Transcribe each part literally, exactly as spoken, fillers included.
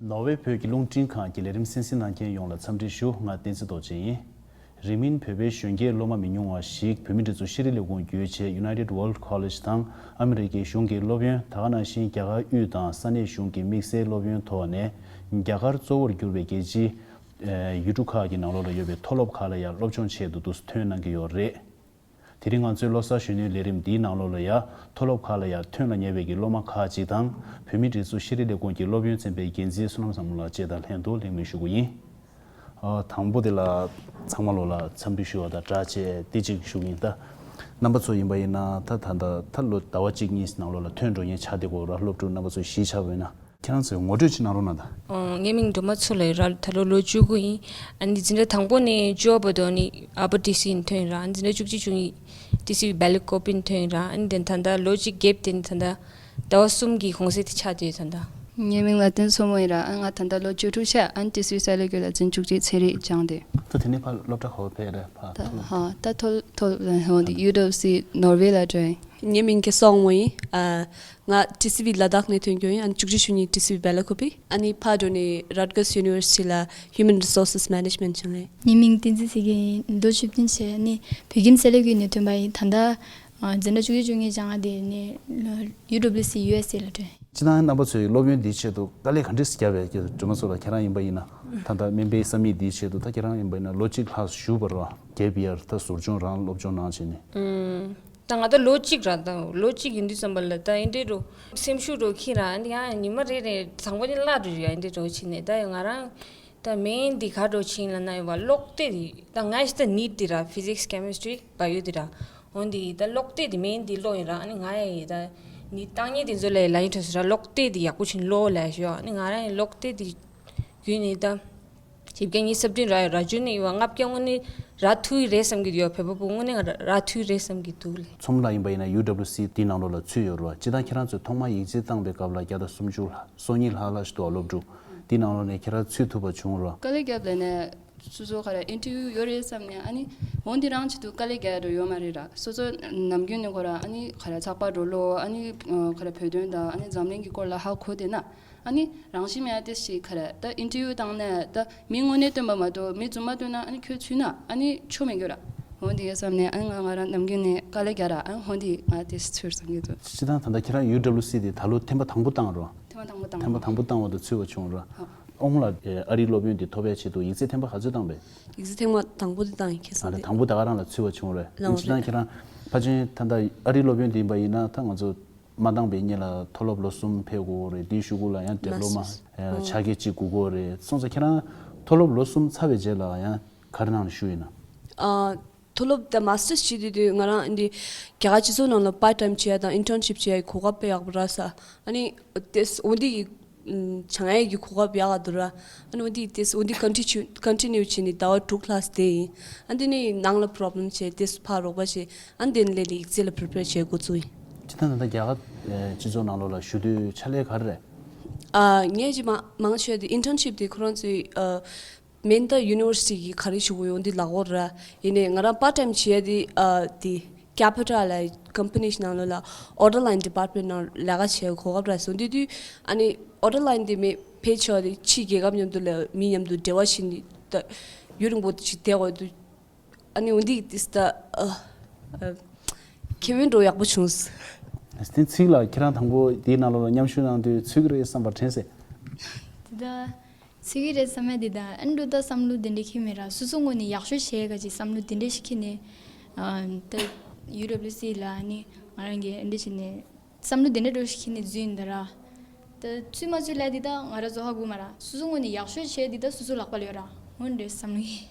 ནོར་ཝེ་བོད་ཀྱི་རླུང་འཕྲིན་ཁང་གི་ལས་རིམ་གསན་གཟིགས་གནང་མཁན་ཡོངས་ལ་འཚམས་འདྲི་ཞུ། ང་བསྟན་འཛིན་རྡོ་རྗེ་ཡིན། རིང་མིན་བོད་པའི་གཞོན་སྐྱེས་སློབ་མ་མི་ཉུང་བ་ཞིག་བོད་མིའི་སྒྲིག་འཛུགས་ཤེས་རིག་ལས་ཁུངས་བརྒྱུད་བྱས་United World College དང་ཨ་མི་རི་ཀའི་གཞུང་གི་སློབ་ཡོན། ད་ག་ནང་བཞིན་རྒྱ་གར་དབུས་དང་ས་གནས་གཞུང་གི་དམིགས་བསལ་སློབ་ཡོན་ཐོག་ནས་རྒྱ་གར་གཙོ་བོར་གྱུར་པའི་རྒྱལ་སྤྱིའི་ཡུལ་གྲུ་ཁག་གི་ནང་ལོགས་ལ་ཡོད་པའི་མཐོ་སློབ་ཁག་ལ་ཡང་སློབ་སྦྱོང་ཆེད་དུ་འདུག་སེ་ཐོན་གནང་གི་ཡོད་རེད། དེ་རིང་ང་ཚོའི་བློ་གསར་གཞོན་ནུའི་ལས་རིམ་འདིའི་ནང་ལོགས་ལ་ཡང་མཐོ་སློབ་ཁག་ལ་ཡང་ཐོན་ལ་ཉེ་བའི་གི་སློབ་མ་ཁག་ཅིག་དང་བོད་མིའི་སྒྲིག་འཛུགས་ཤེས་རིག་ལས་ཁུངས་ཀྱི་སློབ་ཡོན་ཚན་པའི་འགན་འཛིན་བསོད་ནམས་བཟང་མོ་ལགས་བཅས་དང་ལྷན་དུ་གླེང་མོལ་ཞུ་གི་ཡིན། ཨ། དང་པོ་དེ་ལ་ཚང་མ་ལོ་ལ་འཚམས་འདྲི་ཞུ་བ་དང་སྦྲགས་བྱས་དེ་གཅིག་ཞུ་གི་ཡིན། ད་རྣམ་པ་ཚོ་ཡིན་པ་ཡིན་ན་ད་ད་ད་ད་ལོ་ཟླ་བ་གཅིག་གཉིས་ནང་ལོགས་ལ་ཐོན་འགྲོ་མཁན་ཆགས་བསྡད་ཀྱི་ཡོད་རེད། སློབ་ཕྲུག་རྣམ་པ་ཚོ་གཞིས་ཆགས་པ་ཡིན་ན། ཁྱེད་རང་ཚོས་ངོ་སྤྲོད་ཅིག་གནང་རོགས་གནང་དང་། ཨོ། ངའི་མིང་སྒྲོལ་མ་མཚོ་ལགས་ཡིན་ར། ད་ལོ་ལོ་བཅུ་དགུ་ཡིན། ཨ་ནི་འཛིན་གྲྭ་དང་པོ་ནས་བཅུ་པ་བར་དུ་ནི་ཨ་པར་ཏི་སི་ནས་ཐོན་ཡིན་ར། ཨ་ནི་འཛིན་གྲྭ་བཅུ་གཅིག་བཅུ་གཉིས་ཏི་སི་བི་སྦེལ་ཀོབ་ནས་ཐོན་ཡིན་ར། ཨ་ནི་དེ་ད་ལྟ་ལོ་གཅིག་གེབ་དེ་ནི་ད་ལྟ་ཟླ་བ་གསུམ་གྱི་གུང་སེང་དེ་ཆགས་བསྡད་ཡོད་ད་ལྟ། ངའི་མིང་ལ་བསྟན་མཚོ་མོ་ཡིན་ར། ཨ་ང་ད་ལྟ་ལོ་བཅུ་དྲུག་ཆགས། ཨ་ནི་ཏི་སི་བི་གསར་ལས་རྒྱུན་ལ་འཛིན་བཅུ་གཅིག་ཚན་རིག་སྦྱངས་ཏེ། ད་དེ་ནས་ཕར་སློབ་གྲྭ་ག་པར་ཕེབས་རེད་ཕར། ད་ཧ་ད་ཐོ་ཐོ་ཧོ་འདི་ཡུ་ཌབ་སི་ནོར་ཝེ་ལ་འགྲོ་ཡིན། ངའི་མིང་གེ་སོང་མོ་ཡིན། ཨ། ང་ཏི་སི་བི་ལ་དྭགས་ནས་ཐོན་རྒྱུ་ཡིན། ཨ་ནི་བཅུ་གཅིག་བཅུ་གཉིས་ཏི་སི་བི་སྦེལ་ཀོབ། ཨ་ནི་ཕར་འགྲོ་ནས་Rutgers University ལ་Human Resources Management སྦྱངས་ཡིན། ངའི་མིང་བསྟན་འཛིན་ཚེ་རྒྱལ་ཡིན། ལོ་བཅུ་བདུན་བྱས། ཨ་ནི་བོད་ཁྱིམ་གསར་ལས་རྒྱུན་ནས་ཐོན་པ་ཡིན། ད་ལྟ་ཨ་འཛིན་གྲྭ་བཅུ་གཅིག་བཅུ་གཉིས་སྦྱངས་ཏེ་ནས་ཡུ་ཌབ་ལིའུ་སི་ཡུ་ཨེས་ཨེ་ལ་འགྲོ་ཡིན། སྤྱིར་བཏང་རྣམ་པ་ཚོས་སློབ་ཡོན་འདིའི་ཆེད་དུ་དཀའ་ལས་ག་འདྲས་བརྒྱབ་པའི་སྒྲོལ་མ་མཚོ་ལགས་ཁྱེད་རང་ཡིན་པ་ཡིན་ན། ད་ལྟ་སྨན་པའི་ས་མིག་འདིའི་ཆེད་དུ་ད་ཁྱེད་རང་ཡིན་པ་ཡིན་ན་ལོ་གཅིག་ལྷག་བཞུགས་པ་རེད་བ། གེབ་ཡར་ད་ཟུར་སྦྱོང་རང་སློབ་སྦྱོང་གནང་བྱས་ནས། ཨུམ། ད་ང་ད་ལོ་གཅིག་ར་ད་ལོ་གཅིག་ཡིན་དུས་ཙམ་པ་ལ་ད་ཨེ་འདྲའི་འགྲོ་སེམས་ཤུགས་འགྲོ་ཁྱི་ར་ཨེ་འདྲ་ཡང་ཉི་མ་རེ་རེ་དང་པོ་ནས་བརླག་འགྲོ་ཡ་ཨེ་འདྲའི་འགྲོ་ཕྱིན་ནས། ད་ཡང་ང་རང་ད་སྨན་འདི་ག་འགྲོ་ཕྱིན་ལ་ན་ཡོད་པ་ཀློག་དེབ་འདི་ད་ང་ཞིག་ད་ནིཊ་འདི་ར་ཕི་ཟིག་སི་ཀེ་མི་སི་ཊི་རི་བ་ཡོ་འདི་ར། འོན་ཏེ་ད་ཀློག་དེབ་འདི་སྨན་འདི་ཀློག་ཡིན་ར། ཨ་ནི་ང་ཡ་ཡི་ད་ནི་བཏང་ཉིད་དེ་ཚོ་ལ་ལ་ཡིན་ཁྲོ་སི་ར་ཀློག་དེབ་འདི་ཡག་པོ་ཕྱིན་ཀློག་ལ་ཞོ། ཨ་ནི་ང་རང་ཡི་ཀློག་དེབ་འདི་བརྒྱུད་ནས་ད། བཞི་བརྒྱ་ཉི་ཤུ་རྩ་བདུན་རག་ཡོད་ར། རྒྱུན་ནས་ཡོད་པ་ལྔ་བརྒྱ་དངོས་གནས་རག་ཐུབ་ཀྱི་རེད་བསམ་གྱི་འདུག་ཡོད། བོད་པ་པོ་དངོས་གནས་ང་རག་ཐུབ་ཀྱི་རེད་བསམ་གྱི་འདུག་ལེ། ཚོམ་ལ་ཡིན་པ་ཡིན་ན་ཡུ་ཌབ་ལིའུ་སི་དེའི་ནང་ལོགས་ལ་ཚུད་ཡོད་རེད་བ། སྤྱིར་བཏང་ཁྱེད་རང་ཚོས་ཐོག་མར་ཡིག་ཚད་བཏང་པའི་སྐབས་ལ་བརྒྱ་དང་སུམ་ཅུ་ལྷག་སོ་གཉིས་ལྷག་ལ་ཞིག་འདུག་བ། སློབ་ཕྲུག་དེའི་ནང་ལོགས་ནས་ཁྱེད་རང་ཚུད་ཐུབ་པ་བྱུང་རེད་བ། དཀའ་ལས་བརྒྱབ་ལས་ནས་སོ་སོ་ག་རེ་ཨིན་ཊར་ཝིའུ་ཡོད་རེད་བསམ་ནས། ཨ་ནི་འོན་ཏེ་རང་ཆེད་དུ་དཀའ་ལས་རྒྱག་ཡ་འགྲོ་ཡོད་མ་རེད་ར། སོ་སོ་ནམ་རྒྱུན་ནས་ཁོ་ར་ཨ་ནི་ག་རེ་ཚགས་པར་འགྲོ་ཀློག་ཨ་ནི་ག་རེ་བོད་དོན་དང་ཨ་ནི་འཛམ་གླིང་གི་སྐོར་ལ་ཧ་གོ་བསྡད་ན། ཨ་ནི་རང་བཞིན་མེད་ཡ་དེ་ཞིག་ག་རེ་ད་ཨིན་ཊར་ཝིའུ་བཏང་ནས་ད་མི་དངོས་གནས་སྟོན་པ་མ་གཏོགས་མི་རྫུན་མ་སྟོན་ན་ཨ་ནི་ཁྱོད་ཚུད་ན་ཨ་ནི་ཆོ་མི་འགྱུར་ར། འོན་ཏེ་ཡོད་བསམ་ནས་ཨ་ནི་ང་ང་རང་ནམ་རྒྱུན་ནས་དཀའ་ལས་རྒྱག་ར། ཨ་ནི་འོན་ཏེ་ང་དེ་ཚུད་བསམ་གྱི་འདུག་སྤྱིར་བཏང་ད་ལྟ་ཁྱེད་རང་ཡུ་ཌབ་ལིའུ་སི་དེ་ད་ལོ་ཐེངས་མ་དང་པོ་བཏང་རོ། ཐེངས་མ་དང་པོ་བཏང་ཐེངས་མ་རོ། དང་པོ་བཏང་བ་དང་ཚུད་པ་བྱུང་ར། ཧ། ཨོང་ལ་ཨ་རིའི་སློབ་ཡོན་དེ་ཐོབ་ཡ་ཆེད་དུ་ཡིག་ཚད་ཐེངས་མ་ག་ཚོད་བཏང་པས། ཡིག་ཚད་ཐེངས་མ་དང་པོ་དེ་བཏང་ཡིན་ཁེ་ཨ་སང་རེ་དེ། དང་པོ་ད་ག་རང་ལ་ཚུད་པ་བྱུང་རེད། ལོང་སྤྱིར་བཏང་རེད། ཁྱེད་རང་ཕལ་ཆེར་ད་ལྟ་ཨ་རིའི་སློབ་ཡོན་དེ་ཡིན་པ་ཡིན་ན་ད་ང་ཚོ་མ་བཏང་པའི་སྔོན་ལ་མཐོ་སློབ་ལོ་གསུམ་ཕེབས་དགོས་རེད། དེའི་གཞུག་གུ་ལ་ཡང་ཌི་པི་ལོ་མ་Masters། ཨོ། ཕྱག་འཁྱེར་གཅིག་དགོས་ཀྱི་རེད། སོང་ཙང་ཁྱེད་རང་མཐོ་སློབ་ལོ་གསུམ་ཚར་བའི་རྗེས་ལ་ཡང་ག་རེ་ནང་ལ་ཞུགས་ཡིན་ན། ཨ། མཐོ་སློབ་དང་མ་སི་ཊར་བྱེད་དུས་དུས་ང་རང་འདི་རྒྱ་གར་སྤྱི་ཚོགས་ནང་ལ་པར་ཊའིམ་བྱེད་ཡ་དང་ཨིན་ཊརན་ཤིབ་བྱེད་ཡ་གི་གོ་སྐབས་དཔེ་ཡག་པོ་རག་ས། ཨ་ནི་དེ་འོ་འདི་གི་སྦྱང་ཡས་ཀྱི་གོ་སྐབས་ཡག་ག་འདུག་ར། ཨ་ནི་འོ་འདི་དེ་འོ་འདི་ཀོན་ཊི་ནིའུ་ཀོན་ཊི་ནིའུ་བྱས་ནས་ཟླ་བ་དྲུག་ལྷག་བསྡད་ཡིན། ཨ་འདི་ནི་ནང་ལ་པོ་རོབ་ལེམ་བྱས་དེ་ཕར་རོགས་པ་བྱས། ཨ་འདི་ནི་ལས་ལས་ཡིག་ཚད་ལ་པི་རི་པེར་བྱས་འགོ་བཙུགས་ཡིན། སྤྱིར་བཏང་ད་ལྟ་རྒྱ་གར་སྤྱི་ཚོགས་ནང་ལོགས་ལ་ཞུགས་དུས་ཕྱག་ལས་ག་རེ་རེད། ཨ་ངས་ཅིག་མང་མང་ཆེ་བ་དེ་ཨིན་ཊརན་ཤིབ་དེ་ཁོ་རང་ཚོའི་ཨ། མིན་ད་ཡུ་ནི་ཝར་སི་ཊི་གི་ག་རེ་ཞུ་གི་ཡོད་འདི་ལབ་དགོས་ར། ཡིན་ནའི་ང་རང་པར་ཊའིམ་བྱེད་ཡ་དེ་ཨ་དེ་ཀེ་པི་ཊལ་ལ་ཀམ་པ་ནི་ཞིག་ནང་ལོགས་ལ་ཨོ་ཌར་ལའིན་ཌི་པཱར་ཊི་མེན་ཊི་ནང་ལས་ཀ་བྱེད་གོ་སྐབས་རག་སོང་། དེ་དུས་ཨ་ནི་ཨོ་ཌར་ལའིན་དེ་མེད་ཕལ་ཆེར་དེ་ཕྱིའི་རྒྱལ་ཁབ་མཉམ་དུ་ལ་མི་མཉམ་དུ་འབྲེལ་བ་བྱེད་ནི་ད་ཡུན་རིང་པོ་ཞིག་བསྡད་དགོས་འདུག་ཨ་ནི་འོ་འདི་དེ་ད་ཨ་ཨ་ཁེ་ཝིན་འགྲོ་ཡག་པོ་བྱུང་། དེ་ཚིག་ལ་ཁྱེད་རང་དང་པོ་དེའི་ནང་ལོགས་ལ་མཉམ་ཞུགས་གནང་དུས་ཚུད་ཀྱི་རེད་བསམ་པ་དྲན་སྲིད། དེ་ད། ཚིག་གི་རེད་བསམ་ཡ་འདི་དང་ཨ་འདྲ་ད་བསམ་བློ་དེ་འདྲ་ཁྱེར་མེད་ར། སོ་སོ་ངོས་ནས་ཡག་ཤོས་བྱེད་ག་ཅིག་བསམ་བློ་དེ་འདྲ་ཞིག་ཁྱེར་ནས། ཨ་ད་ཡུ་ཌབ་ལིའུ་སི་ལ་ནི་ང་རང་གིས་ཨ་འདྲ་བྱས་ནས་བསམ་བློ་དེ་འདྲ་འདྲ་ཞིག་ཁྱེར་ནས་འཛུལ་ཡིན་ད་ར། ད་ཚུད་མ་ཚུད་ལ་འདི་ད་ང་ར་ཚོ་ཧ་གོ་མ་ར། སོ་སོ་ངོས་ནས་ཡག་ཤོས་བྱས་འདི་ད་སོ་སོ་ལག་པ་ལ་ཡོད་ར། འོ་འདྲ་བསམ་གི།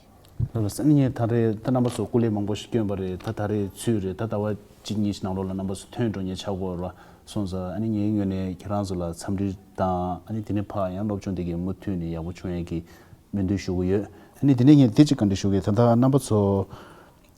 ལགས་ལགས་སོ། ཨ་ནི་ངས་ད་རེས་ད་རྣམ་པ་ཚོ་སྐུ་ལས་མང་པོ་ཞིག་བསྐྱོན་པ་རེད། ད་ད་རེས་ཚུད་རེད། ད་ཟླ་བ་གཅིག་གཉིས་ནང་ལོགས་ལ་རྣམ་པ་ཚོ་ཐོན་འགྲོ་མཁན་ཆགས་ཀྱི་ཡོད་རེད་བ། སོང་ཙང་ཨ་ནི་ངའི་ངོས་ནས་ཁྱེད་རང་ཚོ་ལ་འཚམས་འདྲི་དང་ཨ་ནི་དེ་ནས་ཕར་ཡང་སློབ་སྦྱོང་དེ་གའི་མུ་མཐུད་ནས་ཡག་པོ་བྱུང་ཡས་ཀྱི་སྨོན་འདུན་ཞུ་གི་ཡོད། ཨ་ནི་དེ་ནས་ངས་དེ་གཅིག་བཀའ་འདྲི་ཞུ་གི། ད་ལྟ་རྣམ་པ་ཚོ་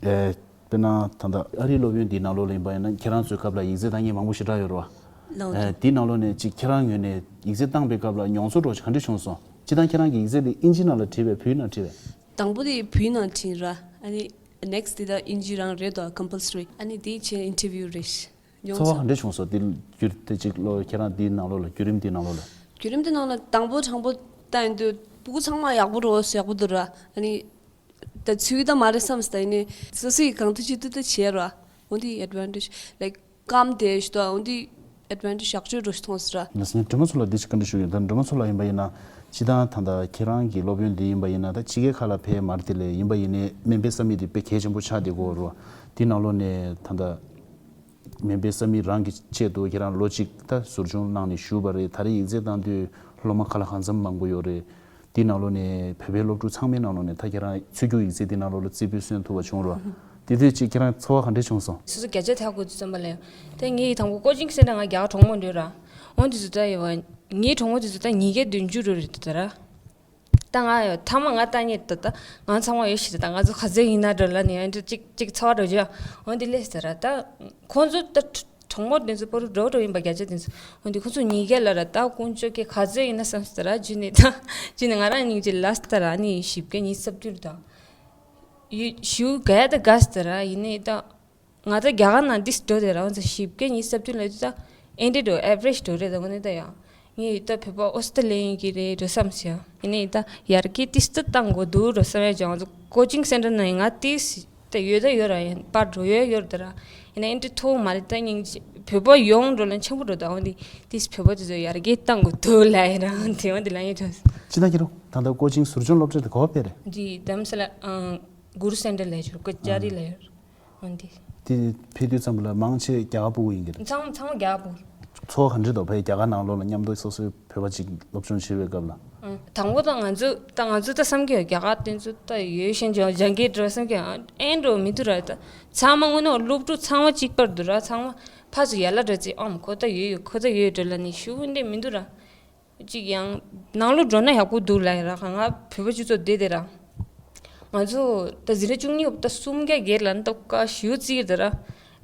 ཨེ་དཔེར་ན་ད་ལྟ་ཨ་རིའི་སློབ་ཡོན་འདིའི་ནང་ལོགས་ལ་ཡིན་པ་ཡིན་ན་ཁྱེད་རང་ཚོའི་སྐབས་ལ་ཡིག་ཚད་བཏང་མཁན་མང་པོ་ཞེ་དྲག་ཡོད་རེད་བ། ལགས་ཨེ་འདིའི་ནང་ལོགས་ནས་ཅིག་ཁྱེད་རང་ངོས་ནས་ཡིག་ཚད་བཏང་པའི་སྐབས་ལ་མྱོང་ཚོར་འདྲ་བོ་ཞིག་ག་འདྲ་བྱུང་སོང་། སྤྱིར་བཏང་ཁྱེད་རང་གི་ཡིག་ཚད་དེ་ཨིན་ཇིའི་ནང་ལ་བྲིས་པས་བོད་ཡིག་ནང་བྲིས་པས། དང་པོ་དེ་བོད་ཡིག་ནང་བྲིས་ར། ཨ་ནི་ནེག་སི་ཊི་དེ་ད་ཨིན་ཇི་རང་རེད་དོ། ཀམ་པལ་སི་རི། ཨ་ནི་དེ་བྱས་ཨིན་ཊར་ཝིའུ་རེད། མྱོང་ཚོར་བ་ཚོར་ག་འདྲ་བྱུང་སོང་། དེ་བརྒྱུད་དེ་གཅིག་ལོ་ཁྱེད་རང་འདིའི་ནང་ལོགས་ལ་བརྒྱུད་རིམ་འདིའི་ནང་ལོགས་ལ། བརྒྱུད་རིམ་དེ་ནང་ལ་དང་པོ་དང་པོ་ལྟ་ཡིན་དུས་སྤུ་གུ་ཚང་མ་ཡག་པོ་རོ་ཡག་པོ་འདུག་ར། ཨ་ནི་ད་ཚུལ་ད་མ་རེད་བསམ་སྟེ་ཡིན་ནི་སོ་སོ་ཡི་གང་ཐུབ་ཅི་ཐུབ་ད་བྱས་ར། འོ་འདི་advantage like སྐམ་དེ་ཞུ་ད་འོ་འདི་advantage ཞག་ཅོས་འགྲོ་ཞུ་མཐོང་སི་ར། ང་ཚོ་ནི་སྒྲོལ་མ་མཚོ་ལ་འདི་ཞིག་བཀའ་འདྲི་ཞུ་ཡོད། ད་སྒྲོལ་མ་མཚོ་ལ་ཡིན་པ་ཡིན་ན་ཅི་ད་ད་ད་ཁྱེད་རང་གི་སློབ་ཡོན་འདི་ཡིན་པ་ཡིན་ན་ད་ཕྱི་རྒྱལ་ཁག་ལ་ཕེབས་མ་རེད། དེ་ལས་ཡིན་པ་ཡིན་ནི་སྨན་པའི་ས་མིག་དེ་དཔེ་གལ་ཆེན་པོ་ཆགས་བསྡད་ཀྱི་ཡོད་ར། དེ་ནང་ལོགས་ནས་ད་ད། སྨན་པའི་ས་མིག་རང་གི་ཆེད་དུ་ཁྱེད་རང་ལོ་གཅིག་ད་ཟུར་སྦྱོང་གནང་ནས་བཞུགས་པ་རེད། ད་རེས་ཡིག་ཚད་བཏང་དུས་སློབ་མ་ག་ལ་གང་འཚམ་མང་པོ་ཡོད་རེད། དེའི་ནང་ལོགས་ནས་བོད་པའི་སློབ་ཕྲུག་ཚང་མའི་ནང་ལོགས་ནས་ད་ཁྱེད་རང་ཚུད་རྒྱུ་ཡིག་ཚད་དེའི་ནང་ལོགས་ལ་རྩེ་ཕུད་སོན་ཐུབ་པ་བྱུང་རོགས། དེ་དུས་ཅིག་ཁྱེད་རང་ཚོར་བ་ག་འདྲས་བྱུང་སོང་། སོ་སོ་བརྒྱ་ཆ་ཐག་གོ་དུས་ཙམ་པ་ལས་དེ་ངའི་དང་པོ་ཀོ་ཅིང་སེན་ཊར་ང་རྒྱ་གར་གྲོང་མོ་འགྲོ་ར། འོན་དུས་ཙུ་ད་ཡོད་བ་ངའི་གྲོང་མོ་དུས་ཙུ་ད་ཉིས་བརྒྱ་བདུན་ཅུ་རུ་རེད་ད་ར། ད་ང་ཡོད་ཐ་མ་ང་ལྟ་ཉེ་ད་ད་ང་ཚང་མ་ཡོད་ཤི་ད་ང་ཚོ་ག་ཚོད་ཡིན་ན་འགྲོ་ལ་ནི་ཡང་ཅིག་ཅིག་ཚ་བ་འགྲོ་རྒྱུ་འོན་ཏེ་ལས་ཟེར་ར། ད་ཁོང་ཚོ་ད་གྲོང་མོ་དེ་ཚོ་པོ་རུ་འགྲོ་འགྲོ་ཡིན་པ་བརྒྱ་ཆ་དེ་ཚོ་འོན་ཏེ་ཁོང་ཚོ་ཉིས་བརྒྱ་ལ་ར། ད་ཀུན་སྤྱོད་ཀྱི་ག་ཚོད་ཡིན་ན་བསམ་ཟེར་ར། རྗེས་ནས་ད་རྗེས་ནས་ང་རང་གཉིས་ཀྱི་ལ་ཟེར་ར་ནི་བཞི་བརྒྱ་ཉི་ཤུ་རྩ་བདུན་ད་ཡུ་ཞུ་ག་ད་ག་ཟེར་ར་ཡིན་ནི་ད། ང་ད་རྒྱ་གར་ནང་འདི་འགྲོ་དེ་རང་ཚོ་ཞིབ་ཀྱི་ཉིས་སྟོང་ལ་དུས་ད་ཨེ་འདྲེ་འགྲོ་ཨེ་ཝ་རེཇ་འགྲོ་རེད། ད་ངོ་ནས་ད་ཡང་ངས་ད་བོད་པ་ཨོ་སི་ཏྲེ་ལི་ཡ་ཡིན་གྱི་རེད་འགྲོ་བསམ་ཞིང་ཡིན་ནའི་ད་ཡར་རྒྱས་ཏིས་ཏི་བཏང་དགོས་འདུག་འགྲོ་བསམ་ཡ་ཅང་ཚོ་ཀོ་ཅིང་སེན་ཊར་ནང་ང་ཏིས་ད་ཡོད་ད་ཡོད་ར་ཡིན་པར་འགྲོ་ཡོད་ཡོད་ད་ར། ཡིན་ན་ཨེ་འདྲེ་ཐོག་མ་རེད། ད་སྙིང་རྗེ་བོད་པ་ཡོང་འགྲོ་ལ་ཆེན་པོ་འགྲོ་ད་འོན་ཏེ་ཏིས་བོད་པ་དེ་ཚོ་ཡར་རྒྱས་བཏང་དགོས་འདུག་ལ་ཡིན་ར་འོན་ཏེ་འོན་ཏེ་ལ་ཡིན་འགྲོ། ཅི་ན་ཁྱེད་རང་ད་ལྟ་ཀོ་ཅིང་ཟུར་སྦྱོང་སློབ་གྲྭ་དེ་ག་པར་ཕེབས་རེད། འདི་དམ་ས་ལ་གུ་རུ་སེན་ཊར་ལ་ཡོད་ཀོ་ཅ་རི་ལ་ཡོད། འོན་ཏེ། དེ་ཕེབས་དུས་ཙམ་པ་ལ་མང་ཆེ་རྒྱ་གར་ཕྲུ་གུ་ཡིན་གྱི་རེད། ཚང་ཚང་མ་རྒྱ་གར་ཕྲུ་གུ། ཚོར་བ་ག་འདྲ་འདུག་ཕ་གི་རྒྱ་གར་ནང་ལོགས་ལ་མཉམ་དུ་སོ་སོའི་བོད་པ་ཅིག་སློབ་སྦྱོང་བྱེད་པའི་སྐབས་ལ། ཨང་། དང་པོ་ད་ང་ཚོ་ད་ང་ཚོ་ད་བསམ་གྱི་ཡོད། རྒྱ་གར་དེ་ཚོ་ད་ཡོད་ཤེས་ཀྱི་སྦྱང་གི་འགྲོ་བསམ་གྱི་ཨེ་འགྲོ་མི་འདུག་ར། ད་ཚང་མ་དངོས་གནས་སློབ་ཕྲུག་ཚང་མ་གཅིག་པར་འདུག་ར། ཚང་མ་ཕར་ཚུར་ཡར་ལ་འདྲ་ཅིག་ཨམ་ཁོ་ད་ཡོད་ཡོད་ཁོ་ད་ཡོད་འགྲོ་ལ་ནི་ཞུ་འདྲ་མི་འདུག་ར། གཅིག་ཡང་ནང་ལོགས་འགྲོ་ན་ཡག་པོ་འདུག་ལབ་ཡ་ར། ང་བོད་པ་སྤྱི་ཚོགས་བསྡད་དེ་ར། ང་ཚོ་ད་འཛིན་གྲྭ་བཅུ་གཉིས་ད་སུམ་བརྒྱ་བརྒལ་ལ་ནི་ད་བཀའ་ཞུ་རྩིས་དེ་ར།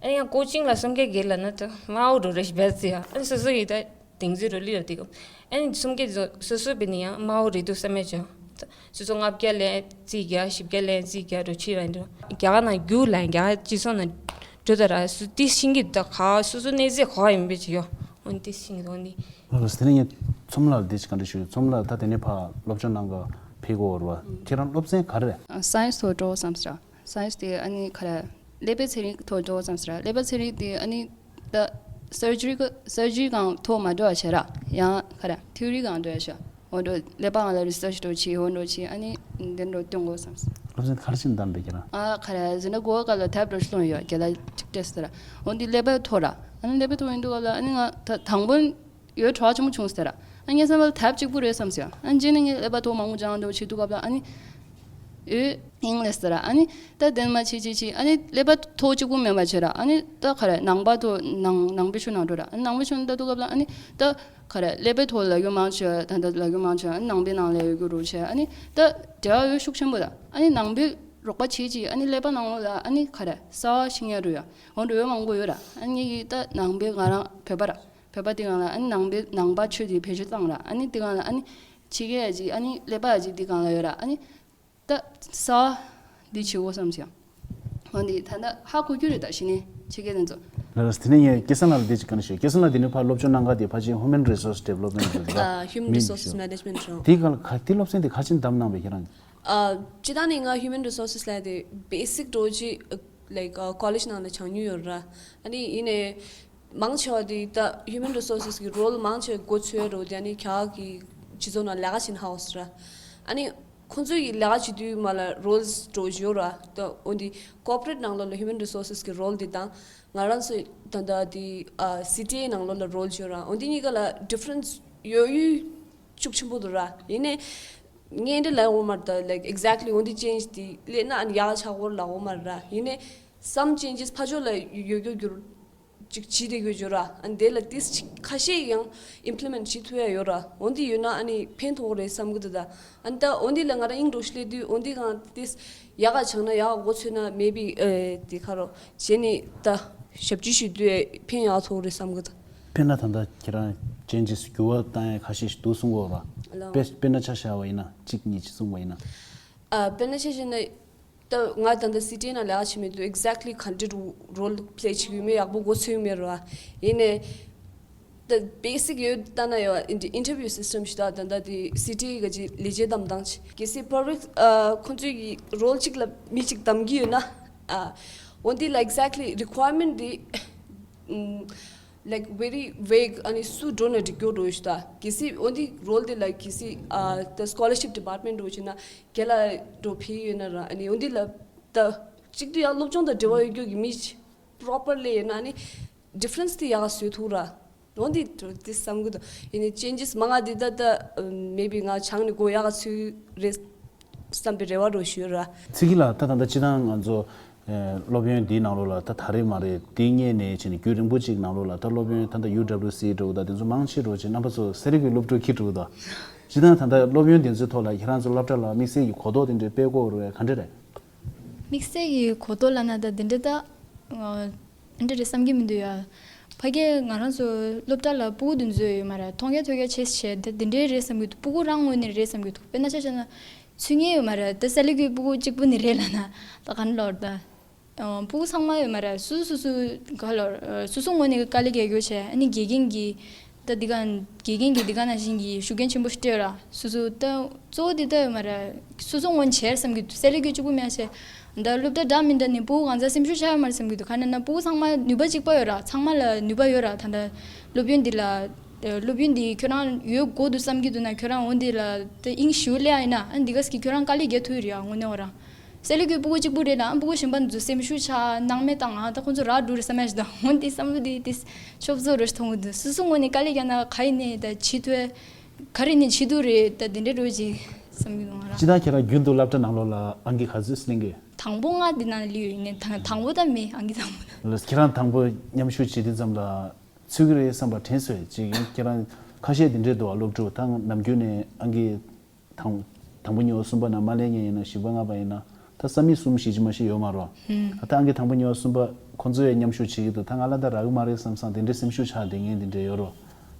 ཨ་ཡང་ཀོ་ཅིང་ལ་སུམ་བརྒྱ་བརྒལ་ལ་ནི་ད་དམའ་བོ་འགྲོ་རེ་ཞིག་བས་ཚེ་ཡ། ཨ་སོ་སོ་ཡི་ད་དེང་ཚེ་རོ་ལི་ར་དེ་གམ། ཨ་ནི་སུམ་བརྒྱ་ཚོ་སོ་སོ་བས་ནི་ཡང་དམའ་བོ་རེད་འདུག་བསམ་ཡ་ཅོ། ད་སོ་སོ་ལྔ་བརྒྱ་ལེན་རྩིས་རྒྱ་བཞི་བརྒྱ་ལེན་རྩིས་རྒྱ་འགྲོ་ཕྱི་ར་འགྲོ། རྒྱ་གར་ནང་རྒྱུགས་ལ་རྒྱ་གར་སྤྱི་ཚོགས་ནང་འགྲོ་ད་ར་སུ་ཏི་ཤིང་གི་ད་ག་སོ་སོ་གནས་ཚད་ག་ཡིན་པའི་ཅི་ཡོ། འོན་ཏི་ཤིང་འོན་ཏི། ལགས་སོ། དེ་ནས་ངས་ཚོམ་ལ་འདི་ཞིག་ག་འདྲ་ཞུ། ཚོམ་ལ་ད་དེ་ནས་ཕ་སློབ་སྦྱོང་གནང་ག་ཕེབས་གོ་བ་རེད་བ། ཁྱེད་རང་སློབ་ཚན་ག་རེ་རེད། སའེན་སི་ཐོག་འགྲོ་བསམ་ཟེར། སའེན་སི་དེ་ཨ་ནི་ག་རེ་ཀླད་པའི་ཚན་རིག་ཐོག་འགྲོ་བསམ་ཟེར། ཀླད་པའི་ཚན་རིག་དེ་ཨ་ནི་ད་སར་ཇི་རི་ག་སར་ཇི་རི་གང་ཐོག་མ་འགྲོ་བ་བྱེད་ར། ཡང་ག་རེ་ཐིའོ་རི་གང་འགྲོ་ཡ་ཤ། འོ་འགྲོ་ཀླད་པ་གང་ལ་རི་སར་ཆི་འགྲོ་ཆི་འོ་འགྲོ་ཆི་ཨ་ནི་འདི་འགྲོ་སྟོན་གོ་བསམ་ཟེར། སློབ་ཚན་ག་རེ་ཞིག་འདམ་པའི་ཁྱེད་རང་། ཨ་ག་རེ་ཟེར་ན་གོ་བ་ག་ལ་ཐབ་འགྲོ་ཤི་ལོང་ཡོད་རྒྱ་ལ་ཅིག་ཏེ་ཟེར། འོ་འདི་ཀླད་པའི་ཐོག་ར། ཨ་ནི་ཀླད་པའི་ཐོག་ཡིན་འདུག་ག་ལ་ཨ་ནི་ང་ད་དང་པོ་ཡོད་གྲོགས་ཆུང་ཆུང་ཟེར། ཨ་ངས་བསམ་པ་ལ་ཐབས་གཅིག་པུ་རེད་བསམ་ཟེར། ཨ་ནི་རྗེས་ནས་ངས་ཀླད་པ་ཐོག་མང་པོ་སྦྱང་འདུག་བྱེད་འདུག་ག་ལ་ཨ་ནི་ཨོ་ཨིང་ལེ་ཟེར། ཨ་ནི་ད་དེ་མ་བྱེད་བྱེད་བྱེད་ཨ་ནི་ཀླད་པ་ཐོག་གཅིག་པུ་མེད་པ་བྱེད་ར། ཨ་ནི་ད་ག་རེ་ནང་པ་ཐོག་ནང་ནང་པའི་ཆོས་ནང་འགྲོ་ར། ཨ་ནི་ནང་པའི་ཆོས་ནང་ལྟ་འདུག་ག་ལ་ཨ་ནི་ད་ག་རེ་ཀླད་པའི་ཐོག་ལ་རྒྱུ་མང་ཆེ་ད་ད་ལ་རྒྱུ་མང་ཆེ་ཨ་ནི་ནང་པའི་ནང་ལ་ཡོད་རྒྱུ་རུ་ཆེ། ཨ་ནི་ད་འབྲེལ་བ་ཡོད་ཤུགས་ཆེན་པོ་ད། ཨ་ནི་ནང་པའི་རོགས་པ་བྱེད་ཅིག་ཨ་ནི་ཀླད་པ་ནང་ལོགས་ལ་ཨ་ནི་ག་རེ་གསར་བ་ཤེས་ཡ་རུ་ཡ་འོ་འགྲོ་ཡོད་མང་པོ་ཡོད་ར། ཨ་ནི་ངེད་ཀྱི་ད་ནང་པའི་ང་རང་བོད་པ་ར། བོད་པ་དེ་གང་ལ་ཨ་ནི་ནང་པའི་ནང་པ་ཆོས་དེ་བེད་སྤྱོད་བཏང་ར། ཨ་ནི་དེ་གང་ལ་ཨ་ནི་ཕྱི་རྒྱལ་ཡ་ཅིག་ཨ་ནི་ཀླད་པ་ཡ་ཅིག་དེ་གང་ལ་ཡོད་ར། ཨ་ནི་ད་གསར་བ་འདི་བྱེད་དགོས་བསམ་ཞིང་། འོ་འདི་ད་ལྟ་ཧ་གོ་རྒྱུ་རེད་ད་གཞི་ནས་ཕྱི་རྒྱལ་དེ་ཚོ། ལགས་ལགས། དེ་ནས་ངས་སྐལ་བཟང་ལགས་ལ་འདི་ཅིག་བཀའ་འདྲི་ཞུ། སྐལ་བཟང་ལགས་འདི་ནས་ཕར་སློབ་སྦྱོང་གནང་ག་དེ་ཕལ་ཆེར་Human Resource Development་རེད་ད། ཨ། Human Resources Management་རེད། དེ་ག་ལ་ག་དེ་སློབ་ཚན་དེ་ག་ཅིག་འདམ་གནང་བས་ཁྱེད་རང་། ཨ། སྤྱིར་བཏང་ནས་ང་Human Resources་ལབ་དེ་basic་འདྲ་ཅིག་like་ཨ་college་ནང་ལ་སྦྱང་མྱོང་ཡོད་ར། ཨ་ནི་ཡིན་ནའི་མང་ཆེ་བ་དེ་ད་Human Resources་གི་role་མང་ཆེ་མགོ་ཚོས་འདྲ་དེ་ཨ་ནི་རྒྱ་གི་སྤྱི་ཚོགས་ནང་ལས་ཀ་བྱེད་ན་ཧ་གོ་སོང་ར། ཨ་ནི་ཁོང་ཚོའི་ལས་ཀ་བྱེད་དུས་མ་ལ་roles་འདྲ་ཡོད་ར། ད་འོ་འདི་corporate་ནང་ལོགས་ལ་Human Resources་གི་role་དེ་དང་ང་རང་ཚོ་ད་ལྟ་དེ་ཨ་C T A་ནང་ལོགས་ལ་role་ཡོད་ར། འོ་འདི་གཉིས་ཀ་ལ་difference་ཡོད་ཡོད་ཤུགས་ཆེན་པོ་འདུག་ར། ཡིན་ནའི་ངས་འདི་ལབ་འོང་མ་རེད་ད། like exactly་འོ་འདི་change་དེ་སླེབས་ན་ཨ་ནི་ཡག་ཆགས་སྐོར་ལབ་འོང་མ་རེད་ར། ཡིན་ནའི་some changes་ཕར་ཕྱོགས་ལ་ཡོད་རྒྱུ་འགྱུར་ཅིག་བྱེད་བསྡད་ཡོད་ར། ཨ་ནི་དེ་ལ་ཏིས་ཅིག་ཁ་ཤས་ཡང་implement་བྱེད་ཐུབ་ཡ་ཡོད་ར། འོ་འདི་ཡོད་ན་ཨ་ནི་ཕན་ཐོགས་རེད་བསམ་གི་འདུག་ད། ཨ་ནི་ད་འོ་འདི་ལ་ང་རང་དབྱིངས་འགྲོ་ཤི་ལེ་དུས་འོ་འདི་གང་ཏིས་ཡག་ག་ཆགས་ན་ཡག་མགོ་ཚོས་ན་maybe་ཨེ་དེ་ཁ་རོ་བྱས་ནས་ད་ཞབས་ཕྱི་ཞུ་དུས་ཕན་ཡག་ཐོགས་རེད་བསམ་གི་འདུག་དཔེར་ན་ད་ལྟ་ཁྱེད་རང་changes་འགྱུར་བ་བཏང་ཡ་ཁ་ཤས་ཤིག་འདུག་གསུང་གི་ཡོད་ར། ལགས། དཔེ་དཔེར་ན་ཆ་བཞག་པ་ཡིན་ན་གཅིག་གཉིས་ཅིག་གསུང་པ་ཡིན་ན། ཨ་དཔེར་ན་ཆ་བཞག་ན་ད་ང་ད་ལྟ་C T A་ནང་ལས་ཀ་བྱེད་མི་འདུག exactly་ག་འདྲ་role་play་བྱེད་ཀྱི་ཡོད་མེད་ཡག་པོ་མགོ་ཚོས་ཡོད་མེད་ར། ཡིན་ནའི་ ད་བེ་སིག་ཡོད་ལྟ་ན་ཡོད། ཨིན་ཊར་ཝིའུ་སི་སི་ཊམ་ཞིག་ད་ད་ད་དེ་སི་ཊི་ག་ཅི་ལས་བྱེད་དམ་དང་ཅི་གལ་སྲིད་པབ་ལིག་ཁོང་ཚོའི་གི་རོལ་གཅིག་ལ་མི་གཅིག་གདམ་གི་ཡོད་ན། ཨ་འོན་ཏེ་like exactly requirement དེ་like very vague ཨ་ནི་སུ་འགྲོ་ན་འགྲིག་གྱོ་འགྲོ་ཞིག་ད་གལ་སྲིད་འོན་ཏེ་རོལ་དེ་like གལ་སྲིད་ཨ་ད་སི་ཀོ་ལར་ཤིབ་ཌི་པཊ་མེན་ཊི་འགྲོ་ཞིག་ན་རྒྱལ་ལ་འགྲོ་ཕི་ཡོད་ན་ར། ཨ་ནི་འོན་ཏེ་ལ་ད་གཅིག་ཏུ་ཡང་སློབ་སྦྱོང་དང་འབྲེལ་བ་ཡོད་གྱོ་གི་མི་པོ་རོ་པར་ལི་ཡོད་ན་ཨ་ནི་ཌི་ཕ་རེན་སི་དེ་ཡག་ག་བཟོས་ཐུབ་ར། འོན་ཏེ་འགྲོ་དེ་བསམ་གི་འདུག་ཡིན་ནའི་ཅེན་ཇེ་སི་མང་ང་དེ་ད་ད་མེ་བི་ང་བྱང་ནས་སྒོ་ཡག་ག་ཚུད་རེད་བསམ་པའི་རེ་བ་འགྲོ་ཞུ་ར། ཚིག་གི་ལ་ད་ད་ད་སྤྱི་བཏང་ང་ཚོ་ཨེ་སློབ་ཡོན་འདིའི་ནང་ལོགས་ལ་ད་ད་རེས་མ་རེད། འདི་སྔས་ནས་བྱས་ནས་རྒྱུན་རིང་པོ་ཅིག་ནང་ལོགས་ལ་ད་སློབ་ཡོན་ད་ད་ཡུ་ཌབ་ལིའུ་སི་འགྲོ་གི་ད་དེ་ཚོ་མང་ཆེ་འགྲོ་བྱས་རྣམ་པ་ཚོ་ཚན་རིག་གི་སློབ་ཕྲུག་ཁྱེར་འགྲོ་གི་ད། སྤྱི་བཏང་ད་ད་སློབ་ཡོན་དེ་ཚོའི་ཐོག་ལ་ཁྱེད་རང་ཚོ་སློབ་གྲྭ་ལ་དམིགས་བསལ་གྱི་གོ་རྟོགས་དེ་འདྲའི་སྤེལ་དགོས་རེད་ག་འདྲ་རེད། དམིགས་བསལ་གྱི་གོ་རྟོགས་ལབ་ན་ད་དེ་འདྲ་ད་ཨ་འདྲ་རེད་བསམ་གྱི་མི་འདུག་ཡ། ཕ་གིར་ང་རང་ཚོ་སློབ་གྲྭ་ལ་སྤུ་གུ་དེ་ཚོ་ཡོད་མ་རེད། མཐོང་རྒྱ་ཐོས་རྒྱ་ཆེ་ཆེ་ད་དེ་འདྲའི་རེད་བསམ་གྱི་འདུག་སྤུ་གུ་རང་ངོས་ནས་རེད་བསམ་གྱི་འདུག་དཔེར་ན་ཆ་བཞག་ན་ཚུད་ངེས་ཡོད་མ་རེད། ད་སེ་ལི་ཀུའི་སྤུ་གུ་གཅིག་པུ་ནས་རེད་ལབ་ན་ད་ག་ནས་ལབ་རེད་ད། ཨ་སྤུ་གུ་ཚང་མ་ཡོད་མ་རེད། སུ་སུ་སུ་ག་ལོར་སུ་སུ་ངོས་ནས་དཀའ་ལས་རྒྱག་རྒྱུ་བྱས། ཨ་ནི་དགེ་རྒན་གྱིས་ད་འདི་ག་དགེ་རྒན་གྱིས་འདི་ག་ནང་བཞིན་གྱི་ཤུགས་རྐྱེན་ཆེན་པོ་ཞིག་སྤྲད་ཡོད་ར། སུ་སུ་ད་གཙོ་བོ་འདི་ད་ཡོད་མ་རེད། སུ་སུ་ངོས་ནས་བྱས་བསམ་གྱི་འདུག་སེ་ལི་ཀུའི་གཅིག་པུ་མེད་བྱས། ད་སློབ་གྲྭ་འདྲ་མི་འདྲ་ནས་སྤུ་གུ་གང་ཚ་སེམས་ཤུགས་ཆག་ཡོད་མ་རེད་བསམ་གྱི་འདུག་ག་ནས་ན་སྤུ་གུ་ཚང་མ་ནུས་པ་གཅིག་པ་ཡོད་ར། ཚང་མ་ལ་ནུས་པ་ཡོད་ར། ད་ད་སློབ་ཡོན་འདི་ལ་སློབ་ཡོན་འདི་ཁྱོད་རང་ཡོད་དགོས་འདུག་བསམ་གྱི་འདུག་ན་ཁྱོད་རང་འོ་འདི་ལ་ད་དབྱིངས་ཞུ་ལེ་ཡ་ཡིན་ན་ཨ་འདི་ག་ཟེར་གྱི་ཁྱོད་རང་དཀའ་ལས་རྒྱག་ཐུབ་ཡོད་རེད་ཡ་དངོས་གནས་འོ་ར། སེ་ལི་ཀུའི་སྤུ་གུ་གཅིག་པུ་རེད་ན་ཨ་སྤུ་གུ་གཞན་པ་ཚོ་སེམས་ཤུགས་ཆག་སྣང་མེད་བཏང་ང་ད་ཁོང་ཚོ་རག་འགྲོ་རེད་བསམ་ཡ་ཞིག་དང་འོན་ཏེ་བསམ་བློ་དེ་དེ་ཤོབ་ཚོ་རེ་ཞིག་མཐོང་གི་འདུག་སོ་སོ་ངོས་ནས་དཀའ་ལས་རྒྱག་ན་ག་ཡིན་ནས་ད་བྱེད་ཐུབ་ག་རེ་ནས་བྱེད་ཐུབ་རེད། ད་དེ་འདྲ་འགྲོ་ཅིག་བསམ་གི་འདུག་ང་རང་། སྤྱི་བཏང་ཁྱེད་རང་རྒྱུན་དུ་སློབ་གྲྭ་ནང་ལོགས་ལ་ཨང་ཀི་ག་ཚོད་ལེན་གི། དང་པོ་ང་འདི་ནང་ལ་སླེབས་ཡོད་ཡིན་ནས་དང་དང་པོ་ད་མེད་ཨང་ཀི་དང་པོ་ད། ལགས་ཁྱེད་རང་དང་པོ་མཉམ་ཞུགས་བྱེད་དུས་ཙམ་ལ་ཚུད་ཀྱི་རེད་བསམ་པ་དྲན་སོང་། ཅིག་ཡིན་ཁྱེད་རང་ཁ་ཤས་དེ་འདྲས་འདུག་བ། སློབ་ཕྲུག་ད་ནམ་རྒྱུན་ནས་ཨང་ཀི་དང་དང་པོ་གཉིས་པ་གསུམ་པ་ནང་མ་ལེན་མཁན་ཡིན་ན་བཞི་པ་ལྔ་པ་ཡིན་ན་ད་ས་མིག་གསུམ་བཞི་ཅིག་མ་ཞིག་ཡོད་མ་རེད་བ། ད་ཨང་ཀི་དང་པོ་གཉིས་པ་གསུམ་པ་ཁོང་ཚོ་ཡང་མཉམ་ཞུགས་བྱེད་ཀྱི་འདུག་ད་ང་ལ་ད་རག་གི་མ་རེད་བསམ་བསམ་དེ་འདྲའི་སེམས་ཤུགས་ཆག་བསྡད་མཁན་དེ་འདྲས་ཡོད་རེད་བ།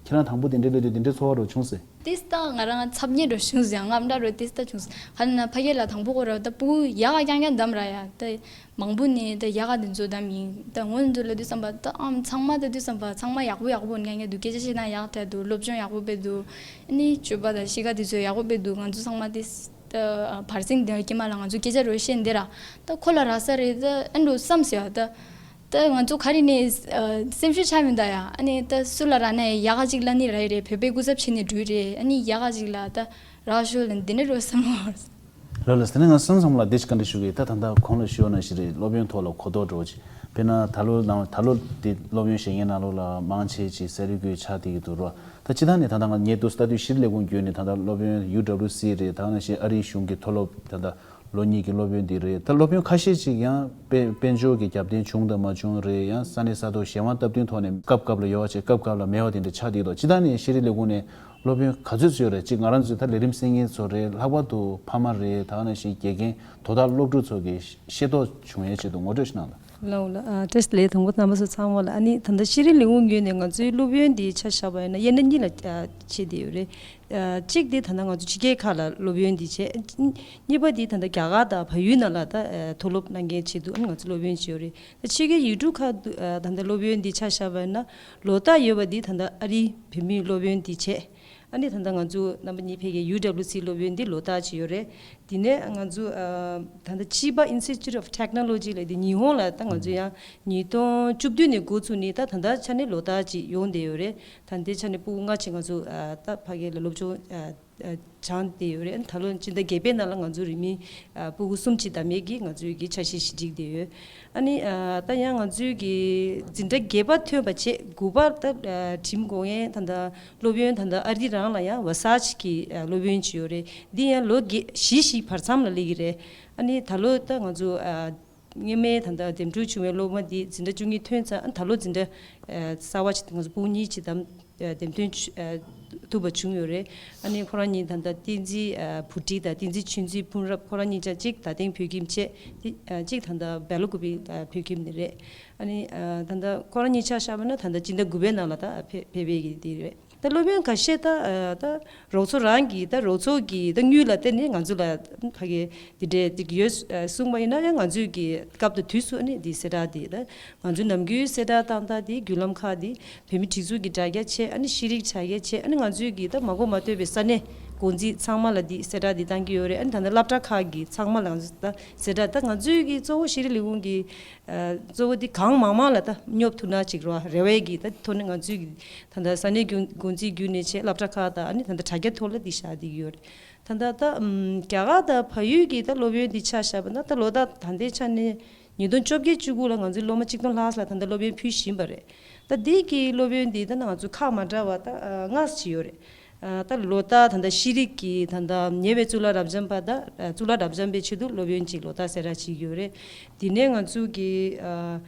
ཁྱེད་རང་དང་པོ་དེ་འདྲས་སླེབས་དུས་དེ་འདྲའི་ཚོར་བ་འདྲ་བྱུང་སྲིད། ཏིས་ད་ང་རང་འཚབ་ཉེ་འདྲ་བྱུང་ཟིག་ཡང་རྔམ་འདྲ་རོ་ཏིས་ད་བྱུང་ཟིག་ག་ནས་ན་ཕ་གི་ལ་དང་པོ་ཁོ་ར་ད་སྤུ་གུ་ཡག་ག་རྐྱང་རྐྱང་བདམས་ར་ཡ་ད་མང་པོ་ནས་ད་ཡག་ག་དེ་ཚོ་བདམས་ཡིན། ད་སྔོན་ཚོ་ལ་དུས་བསམ་པ་ད་ཨམ་ཚང་མ་ད་དུས་བསམ་པ་ཚང་མ་ཡག་པོ་ཡག་པོ་རྐྱང་རྐྱང་འདུག་སྐད་ཆ་བཤད་ན་ཡག་ད་འདུག་སློབ་སྦྱོང་ཡག་པོ་སྤེལ་འདུག་ཨ་ནི་སྤྱོད་པ་དང་གཤིས་ཀ་དེ་ཚོ་ཡག་པོ་སྤེལ་འདུག་ང་ཚོ་ཚང་མ་ཏིས་ད་བར་སེང་དེ་སྐྱེས་མ་ལ་ང་ཚོ་སྐད་ཆ་རོ་བཤད་འདི་ར་ད་ཁོ་ལ་རག་ས་རེད། ད་ཨ་འགྲོ་བསམ་ཟེར་བ་ད། ད་ང་ཚོ་ག་རེ་ནས་ཨ་སེམས་ཤུགས་ཆག་མི་འདུག་ཡ། ཨ་ནི་ད་སུ་ལ་རག་ན་ཡག་ག་ཅིག་ལབ་ནི་རག་གི་རེད། བོད་པའི་སྐུ་ཚབ་བྱས་ནས་འགྲོ་གི་རེད། ཨ་ནི་ཡག་ག་ཅིག་ལ་ད་རག་ཤོག་ལབ་འདི་འདྲ་འགྲོ་བསམ་བློ། ལགས་ལགས། དེ་ནས་ང་སེམས་ཙམ་ལ་བདེ་ཞིག་བཀའ་འདྲི་ཞུ་གི། ད་ད་ལྟ་གོང་ལ་ཞུས་པ་ནང་བཞིན་རེད། སློབ་ཡོན་ཐོག་ལ་གོ་རྟོགས་འགྲོ་ཅིག་དཔེར་ན་ད་ལོ་ནང་ད་ལོ་དེ་སློབ་ཡོན་བྱེད་མཁན་ནང་ལོགས་ལ་མང་ཆེ་ཅིག་ས་རུལ་གྱི་ཆ་དེ་གི་འདུག་རོ། ད་སྤྱི་བཏང་ནས་ད་ལྟ་ང་ངས་འདུག་ལྟ་དུས་ཤེས་རིག་ལས་ཁུངས་བརྒྱུད་ནས་ད་ལྟ་སློབ་ཡོན་ཡུ་ཌབ་ལིའུ་སི་རེད། ད་ནང་བཞིན་ཨ་རིའི་གཞུང་གི་མཐོ་སློབ་ད་ལྟ་ལོ་གཉིས་ཀྱི་སློབ་ཡོན་འདི་རེད། ད་སློབ་ཡོན་ཁ་ཤས་ཅིག་ཡང་དཔལ་དཔལ་འབྱོར་གྱི་རྒྱབ་རྟེན་བྱུང་དང་མ་བྱུང་རེད། ཡང་ས་གནས་ས་ཐོག་གཞན་དབང་སྟབས་བསྟུན་ཐོག་ནས་སྐབས་སྐབས་ལ་ཡོད་པ་བྱས་སྐབས་སྐབས་ལ་མེད་པ་དེ་འདྲ་ཆགས་བསྡད་འདུག་སྤྱི་བཏང་ནས་ཤེས་རིག་ལས་ཁུངས་ནས་སློབ་ཡོན་ག་ཚོད་ཚོད་རེད། ཅིག་ང་རང་ཚོའི་ད་ལས་རིམ་གསན་མཁན་ཚོ་རེད། ལྷག་པར་དུ་ཕ་མ་རེད། ད་ག་ནང་བཞིན་དགེ་རྒན་དོ་བདག་སློབ་ཕྲུག་ཚོ་གི་ཤེས་རྟོགས་བྱུང་ཡས་ཆེད་དུ་ངོ་སྤྲོད་ཞིག་གནང་དང་། ལགས་ལགས། ཨ་བཀྲ་ཤིས་བདེ་ལེགས། དང་པོ་རྣམ་པ་ཚོ་ཚང་མ་ལ། ཨ་ནི་ད་ལྟ་ཤེས་རིག་ལས་ཁུངས་ངོས་ནས་ང་ཚོའི་སློབ་ཡོན་འདི་ཆ་བཞག་པ་ཡིན་ན་དབྱེ་གནས་གཉིས་ལ་ཨ་ཕྱེ་བསྡད་ཡོད་རེད། ཨ་གཅིག་དེ་ད་ལྟ་ང་ཚོ་ཕྱི་རྒྱལ་ཁག་ལ་སློབ་ཡོན་འདི་བྱས། གཉིས་པ་དེ་ད་ལྟ་རྒྱ་གར་དང་བལ་ཡུལ་ནང་ལ་ད་ཨ་མཐོ་སློབ་གནང་མཁན་ཆེད་དུ་ཨ་ནི་ང་ཚོ་སློབ་ཡོན་ཅིག་ཡོད་རེད། ད་ཕྱི་རྒྱལ་ཡུལ་གྲུ་ཁག་ཏུ་ཨ་ད་ལྟ་སློབ་ཡོན་འདི་ཆ་བཞག་པ་ཡིན་ན་ལོ་ལྟར་ཡོད་པ་འདི་ད་ལྟ་ཨ་རིའི་བོད་མིའི་སློབ་ཡོན་འདི་བྱས། ཨ་ནི་ད་ལྟ་ང་ཚོ་རྣམ་པ་གཉིས་ཕེབས་མཁན་ཡུ་ཌབ་ལིའུ་སི་སློབ་ཡོན་འདི་ལོ་ལྟར་ཅིག་ཡོད་རེད། དེ་ནས་ང་ཚོ་ཨ་ད་ལྟ་ཅི་བ་Institute of Technology ལབ་དེ་ཉི་ཧོང་ལ་ད་ང་ཚོ་ཡང་ཉིས་སྟོང་བཅུ་བདུན་ནས་འགོ་ཚུགས་ནས་ད་ད་ལྟ་ཆ་ནས་ལོ་ལྟར་ཅིག་ཡོང་བསྡད་ཡོད་རེད། ད་ལྟའི་ཆ་ནས་སྤུ་གུ་ལྔ་ཅིག་ང་ཚོ་ཨ་ད་ཕ་གི་ལ་སློབ་སྦྱོང་ཨ་ཨ་སྦྱངས་བསྡད་ཡོད་རེད། ད་ལོ་སྤྱི་ཟླ་བརྒྱད་པའི་ནང་ལ་ང་ཚོ་རིན་མེད་ཨ་སྤུ་གུ་གསུམ་ཅིག་བདམས་ཡས་ཀྱི་ང་ཚོའི་གི་འཆར་གཞི་ཞིག་བསྒྲིགས་བསྡད་ཡོད། ཨ་ནི་ཨ་ད་ཡང་ང་ཚོའི་གི་འཛིན་གྲྭ་བརྒྱད་པ་ཐོན་པ་བྱས་དགུ་པར་ད་ཨ་ཁྲིམས་དགོངས་ཡས་ད་ད་སློབ་ཡོན་ད་ལྟ་ཨ་རི་རང་ལ་ཡང་ཝ་ས་ཆི་གི་ཨ་སློབ་ཡོན་ཅིག་ཡོད་རེད། འདི་ཡང་ལོ་བརྒྱད་བཞི་ཞིག་བར་མཚམས་ལ་སླེབས་ཀྱི་རེད། ཨ་ནི་ད་ལོ་ད་ང་ཚོ་ཨ་སྔོན་མའི་ད་ལྟ་འདེམས་སྒྲུག་བྱུང་བའི་སློབ་མ་འདི་འཛིན་གྲྭ་བཅུ་གཉིས་ཐོན་ཚར། ཨ་ད་ལོ་འཛིན་གྲྭ་ཨ་གསར་བ་ཅིག་ང་ཚོ་སྤུ་གུ་གཉིས་ཅིག་བདམས་ཨ་འདེམས་ཐོན་ཨ་ཐུབ་པ་བྱུང་ཡོད་རེད། ཨ་ནི་ཁོ་རང་གཉིས་ད་ལྟ་བསྟན་འཛིན་ཨ་བུ་ཁྲིད་དང་བསྟན་འཛིན་ཆོས་འཛིན་ཕུན་རབ་ཁོ་རང་གཉིས་ཆ་གཅིག་ད་ཐེངས་བོད་ཁྱིམ་བྱས། ཏེ་ཨ་གཅིག་ད་ལྟ་སྦེལ་ཀོབ་ཨ་བོད་ཁྱིམ་ནས་རེད། ཨ་ནི་ཨ་ད་ལྟ་ཁོ་རང་གཉིས་ཆ་བཞག་པ་ན་ད་ལྟ་སྤྱི་ཟླ་དགུ་པའི་ནང་ལ་ད་ཕེ་ཕེབས་པའི་གི་དེ་རེད། ད་སློབ་ཡོན་ཁ་ཤས་ད་ཨ་ད་རོགས་ཚོགས་རང་གི་ད་རོགས་ཚོགས་ཀྱི་ད་དངུལ་ལ་བརྟེན་ནས་ང་ཚོ་ལ་ཕ་གི་འདི་འདྲའི་འདི་ཡོད་ཨ་གསུངས་པ་ཡིན་ན་ཡང་ང་ཚོས་ཀྱི་སྐབས་དང་དུས་སུ་ཨ་ནི་འདི་གསལ་བསྒྲགས་འདི་ད་ང་ཚོའི་ནམ་རྒྱུན་གསལ་བསྒྲགས་བཏང་སྟངས་འདི་བརྒྱུད་ལམ་ཁག་འདི་བོད་མི་སྒྲིག་འཛུགས་ཀྱི་དྲ་རྒྱ་བྱས། ཨ་ནི་ཤེས་རིག་དྲ་རྒྱ་བྱས། ཨ་ནི་ང་ཚོས་ཀྱི་ད་མ་གོ་མ་ཐོས་པའི་ས་གནས་འགོ་འཛིན་ཚང་མ་ལ་འདི་གསལ་བསྒྲགས་འདི་བཏང་གི་ཡོད་རེད། ཨ་ནི་ད་ལྟ་སློབ་གྲྭ་ཁག་གི་ཚང་མ་ལ་ང་ཚོས་ད་གསལ་བསྒྲགས། ད་ང་ཚོས་ཀྱི་གཙོ་བོ་ཤེས་རིག་ལས་ཁུངས་ཀྱི་ཨ་གཙོ་བོ་འདི་གང་མང་མང་ལ་ད་སྙོབ་ཐུབ་ན་ཅིག་རོ་རེ་བའི་གི་ད་ཐོག་ནས་ང་ཚོས་གི་ད་ལྟ་ས་གནས་རྒྱུན་འགོ་འཛིན་བརྒྱུད་ནས་བྱས་སློབ་གྲྭ་ཁག་དང་ཨ་ནི་ད་ལྟ་དྲ་རྒྱ་ཐོག་ལ་འདི་བཞག་བསྡད་ཀྱི་ཡོད་རེད། ད་ལྟ་ད་ཨམ་རྒྱ་གར་དང་བལ་ཡུལ་གྱི་ད་སློབ་ཡོན་འདི་ཆ་བཞག་པ་ན་ད་ལོ་ལྟར་ད་ལྟའི་ཆ་ནས་ཉིས་སྟོང་བཅོ་བརྒྱད་བཅུ་དགུ་ལ་ང་ཚོའི་སློབ་མ་གཅིག་སྟོང་ལྷག་ཙམ་ལ་ད་ལྟ་སློབ་ཡོན་ཕུལ་བཞིན་པ་རེད། ད་འདི་གི་སློབ་ཡོན་འདི་ད་ང་ཚོ་ཁག་མ་འདྲ་བ་ད་ཨ་ལྔ་ཙམ་ཡོད་རེད། ཨ་ད་ལོ་ལྟར་ད་ལྟ་ཤེས་རིག་གི་ད་ལྟ་ཉེ་བའི་གཙུག་ལག་རབ་འབྱམས་པ་ད་ཨ་གཙུག་ལག་རབ་འབྱམས་པའི་ཆེད་དུ་སློབ་ཡོན་ཅིག་ལོ་ལྟར་གསལ་བསྒྲགས་བྱེད་ཀྱི་ཡོད་རེད། དེ་ནས་ང་ཚོ་གི་ཨ་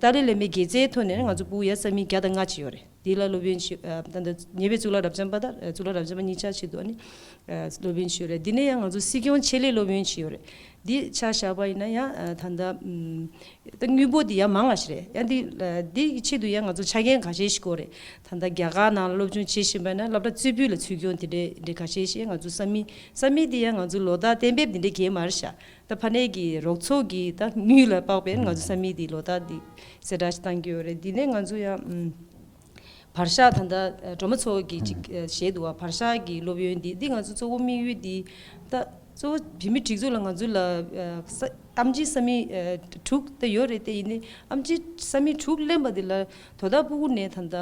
ཏཱ་ལའི་བླ་མའི་དགེ་རྩའི་ཐོག་ནས་ང་ཚོ་ཕྲུ་གུ་ཡ་ས་མིག་བརྒྱ་དང་ལྔ་ཙམ་ཡོད་རེད། འདི་ལ་སློབ་ཡོན་ཞུ་ཨ་ད་ལྟ་ཉེ་བའི་གཙུག་ལག་རབ་འབྱམས་པ་དང་གཙུག་ལག་རབ་འབྱམས་པ་གཉིས་ཆར་ཆེད་དུ་ཨ་ནི་ཨ་སློབ་ཡོན་ཞུ་རེད། འདི་ནས་ཡང་ང་ཚོ་སྲིད་སྐྱོང་ཆེད་ལས་སློབ་ཡོན་ཞུ་ཡོད་རེད། འདི་ཆ་བཞག་པ་ཡིན་ན་ཡང་ཨ་ད་ལྟ་ཨམ་ད་དངུལ་འབོར་འདི་ཡང་མང་བ་ཞིག་རེད། ཡང་འདི་ཨ་འདི་གི་ཆེད་དུ་ཡང་ང་ཚོ་ཆ་རྐྱེན་ཁ་ཤས་ཤིག་དགོས་རེད། ད་ལྟ་རྒྱ་གར་ནང་ལ་སློབ་སྦྱོང་བྱེད་བཞིན་པ་ཡིན་ན་སློབ་གྲྭ་རྩེ་ཕུད་ལ་ཚུད་སྐྱོང་དེ་འདྲའི་འདྲའི་ཁ་ཤས་ཤིག་ང་ཚོ་ས་མིག་ས་མིག་འདི་ཡང་ང་ཚོ་ལོ་ལྟར་གཏན་འབེབས་འདི་འདྲའི་གས་མ་རེད་ཤག་ད་ཕ་ནས་ཀྱི་རོགས་ཚོགས་ཀྱི་ད་དངུལ་ལ་དཔག་པའི་ང་ཚོ་ས་མིག་འདི་ལོ་ལྟར་འདི་གསལ་བསྒྲགས་ཤིག་བཏང་གི་ཡོད་རེད། འདི་ནས་ང་ཚོ་ཡང་ཨམ་བར་ཤག་ད་ལྟ་ཨ་སྒྲོལ་མ་མཚོ་གིས་ཅིག་ཨ་བཤད་འདུག་བ། བར་ཤག་གི་སློབ་ཡོན་འདི་འདི་ང་ཚོ་གཙོ་བོ་དམིགས་ཡུལ་འདི་ད་གཙོ་བོ་བོད་མི་སྒྲིག་འཛུགས་ལ་ང་ཚོ་ལ་ཨ་ས་ཨེམ་ཆི་ས་མིག་ཨ་དྲུག་ད་ཡོད་རེད། དེ་ཡིན་ནའི་ཨེམ་ཆི་ས་མིག་དྲུག་ལེན་པ་འདི་ལ་དོ་བདག་ཕྲུ་གུ་ནས་ད་ལྟ་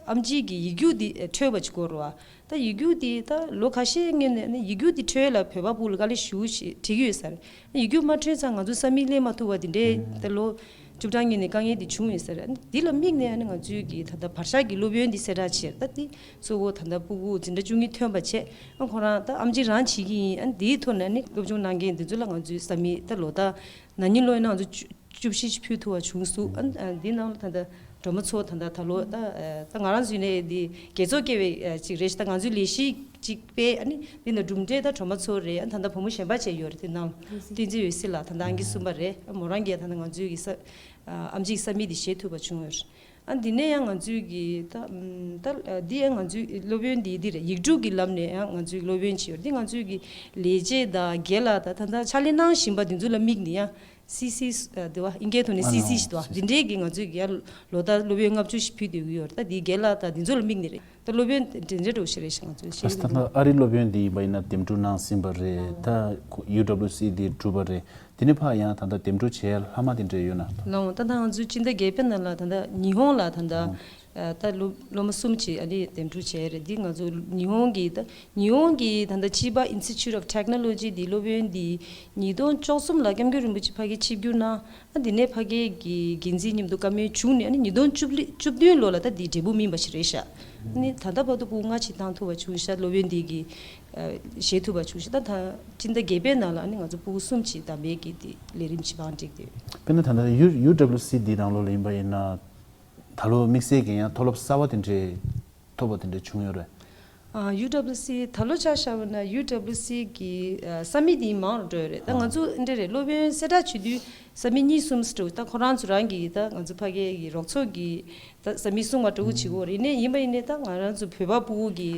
ཨེམ་ཆི་གི་ཡིག་རྒྱུགས་འདི་ཨ་འཕྲོད་པ་ཅིག་དགོས་རེད་བ། ད་ཡིག་རྒྱུགས་འདི་ད་ལོ་ཁ་ཤས་སྔོན་ནས་ནི་ཡིག་རྒྱུགས་འདི་འཕྲོད་ལ་བོད་པ་ཕྲུ་གུ་ལ་དཀའ་ལས་ཞེ་པོ་ཞིག་འཕྲད་ཀྱི་ཡོད་ས་རེད། ཡིག་རྒྱུགས་མ་འཕྲོད་ཙང་ང་ཚོ་ས་མིག་ལེན་མ་ཐུབ་པ་འདི་འདྲའི་ད་ལོ་བཅུ་གྲངས་སྔོན་ནས་དཀའ་ངལ་འདི་བྱུང་ཡོད་ས་རེད། འདི་ལ་དམིགས་ནས་ཨ་ནི་ང་ཚོའི་གི་ད་ལྟ་བར་ཤག་གི་སློབ་ཡོན་འདི་གསལ་བསྒྲགས་བྱས། ད་འདི་གཙོ་བོ་ད་ལྟ་ཕྲུ་གུ་འཛིན་གྲྭ་བཅུ་གཉིས་ཐོན་པ་བྱས། ཨ་ཁོ་རང་ད་ཨེམ་ཆི་རང་བྱེད་ཀྱི་ཡིན། ཨ་འདིའི་ཐོག་ནས་ནི་སློབ་སྦྱོང་གནང་མཁན་འདི་ཚོ་ལ་ང་ཚོའི་ས་མིག་ད་ལོ་ད་ན་ནིང་ལོ་ཡིན་ན་ང་ཚོ་བཅུ་བཅུ་བཞི་ཕུལ་ཐུབ་པ་བྱུང་སོང་། ཨ་ཨ་འདི་ནང་ལ་ད་ལྟ་སྒྲོལ་མ་མཚོ་ད་ལྟ་ད་ལོ་ད་ཨ་ད་ང་རང་ཚོའི་ནས་འདི་དགེ་ཚོགས་སྐྱེ་བའི་ཨ་ཅིག་རེད་ཤག་ད་ང་ཚོའི་ལས་གཞི་ཅིག་སྤེལ། ཨ་ནི་འདི་ནང་གྲུབ་འབྲས་ད་སྒྲོལ་མ་མཚོ་རེད། ཨ་ད་ལྟ་བུ་མོ་གཞན་པ་བྱས་ཡོད་རེད། དེ་ནང་བསྟན་འཛིན་འོད་ཟེར་ལགས་ད་ལྟ་ཨང་ཀི་གསུམ་པ་རེད། ཨ་མོ་རང་གིས་ད་ལྟ་ང་ཚོའི་གི་ས་ཨ་ཨེམ་ཆི་གི་ས་མིག་འདི་བཞེས་ཐུབ་པ་བྱུང་ཡོད་རེད། ཨ་འདི་ནས་ཡང་ང་ཚོའི་གི་ད་ཨམ་ད་ཨ་འདི་ཡང་ང་ཚོའི་སློབ་ཡོན་འདི་འདི་རེད། ཡིག་འབྲུ་གི་ལམ་ནས་ཡང་ང་ཚོའི་སློབ་ཡོན་བྱས་ཡོད་རེད། འདི་ང་ཚོའི་གི་ལས་བྱེད་དང་རྒན་ལགས་དང་ད་ལྟ་ཕྱག་ལས་གནང་བཞིན་པ་འདི་ཚོ་ལ་དམིགས་ནས་ཡང་། སི་སི་ཨ་དེ་བ་ཨིན་སྐད་ཐོག་ནས་ཨ་སི་སི་ཨ་ཞིག་འདུག་བ། འདི་འདྲའི་གི་ང་ཚོས་ཀྱི་ཡར་ལོ་ལྟར་སློབ་ཡོན་ལྔ་བཅུ་ཞིག་ཕུལ་སྡོད་ཀྱི་ཡོད་རེད། ད་འདིའི་རྒན་ལགས་དང་འདི་ཚོ་ལ་དམིགས་ནས་རེད། ད་སློབ་ཡོན་དེ་འདྲའི་འདྲ་འདྲ་བོ་ཞིག་རེད་ཤག་ང་ཚོའི་ཤེས་ཨ་རིག་ད་ལྟ་ཨ་རིའི་སློབ་ཡོན་འདི་ཡིན་པ་ཡིན་ན་འདེམས་སྒྲུག་གནང་ཟིན་པ་རེད། ད་ཡུ་ཌབ་ལིའུ་སི་འདི་གྲུབ་པ་རེད། དེ་ནས་ཕར་ཡང་ད་ལྟ་འདེམས་སྒྲུག་བྱེད་ཡ་ལྷག་མ་དེ་འདྲ་ཡོད་ན། ལགས་འོང་། ད་ལྟ་ང་ཚོའི་སྤྱི་ཟླ་བརྒྱད་པའི་ནང་ལ་ད་ལྟ་ཉི་ཧོང་ལ་ད་ལྟ་ཨ་ད་སློབ་སློབ་མ་གསུམ་ཅིག་ཨ་ནི་འདེམས་སྒྲུག་བྱས་རེད། འདི་ང་ཚོ་ཉི་ཧོང་གི་ད་ཉི་ཧོང་གི་ད་ལྟ་ཅི་བ་Institute of Technology འདི་སློབ་ཡོན་འདི་ཉིས་སྟོང་བཅུ་གསུམ་ལ་སྐྱབས་མགོན་རིན་པོ་ཆེ་ཕ་གིར་ཆིབས་བསྒྱུར་གནང་། ཨ་འདི་ནས་ཕ་གི་གི་འགན་འཛིན་མཉམ་དུ་བཀའ་མོལ་བྱུང་ནས། ཨ་ནི་ཉིས་སྟོང་བཅུ་བདུན་བཅུ་བདུན་ལོ་ལ་ད་འདི་འབྲས་བུ་སྨིན་པ་ཞིག་རེད་ཤག་ཨ་ནི་ད་ལྟ་བར་དུ་ཕྲུ་གུ་ལྔ་ཅིག་བཏང་ཐུབ་པ་བྱུང་ཤག་སློབ་ཡོན་འདི་གི་ཨ་བཞེས་ཐུབ་པ་བྱུང་ཤག་ད་ད་སྤྱི་ཟླ་བརྒྱད་པའི་ནང་ལ་ཨ་ནི་ང་ཚོ་ཕྲུ་གུ་གསུམ་ཅིག་བདམས་པའི་གི་དེ་ལས་རིམ་ཅིག་བང་སྒྲིག་དེ། དཔེར་ན་ད་ལྟ་ཡུ་ཡུ་ཌབ་ལིའུ་སི་འདི་ནང་ལོགས་ལ་ཡིན་པ་ཡིན་ན། ད་ལོ་དམིགས་བསལ་གྱི་ཡང་མཐོ་སློབ་གསར་བ་དེ་འདྲའི་ཐོབ་པ་དེ་འདྲ་བྱུང་ཡོད་རེད། ཨ་ཡུ་ཌབ་ལིའུ་སི་ད་ལོ་ཆ་བཞག་པ་ན་ཡུ་ཌབ་ལིའུ་སི་གི་ཨ་ས་མིག་དེ་མང་རུ་འགྲོ་ཡོད་རེད། ད་ང་ཚོ་འདྲ་རེད། སློབ་ཡོན་གསལ་བསྒྲགས་བྱེད་དུས་ས་མིག་གཉིས་གསུམ་ཙམ་འགྲོ། ད་ཁོ་རང་ཚོ་རང་གི་ད་ང་ཚོ་ཕ་གི་གི་རོགས་ཚོགས་ཀྱི་ད་ས་མིག་གསུམ་བ་འགྲོ་གི་བྱེད་དགོས་རེད། ཡིན་ནའི་ཡིན་པ་ཡིན་ནའི་ད་ང་རང་ཚོ་བོད་པ་ཕྲུ་གུ་གི་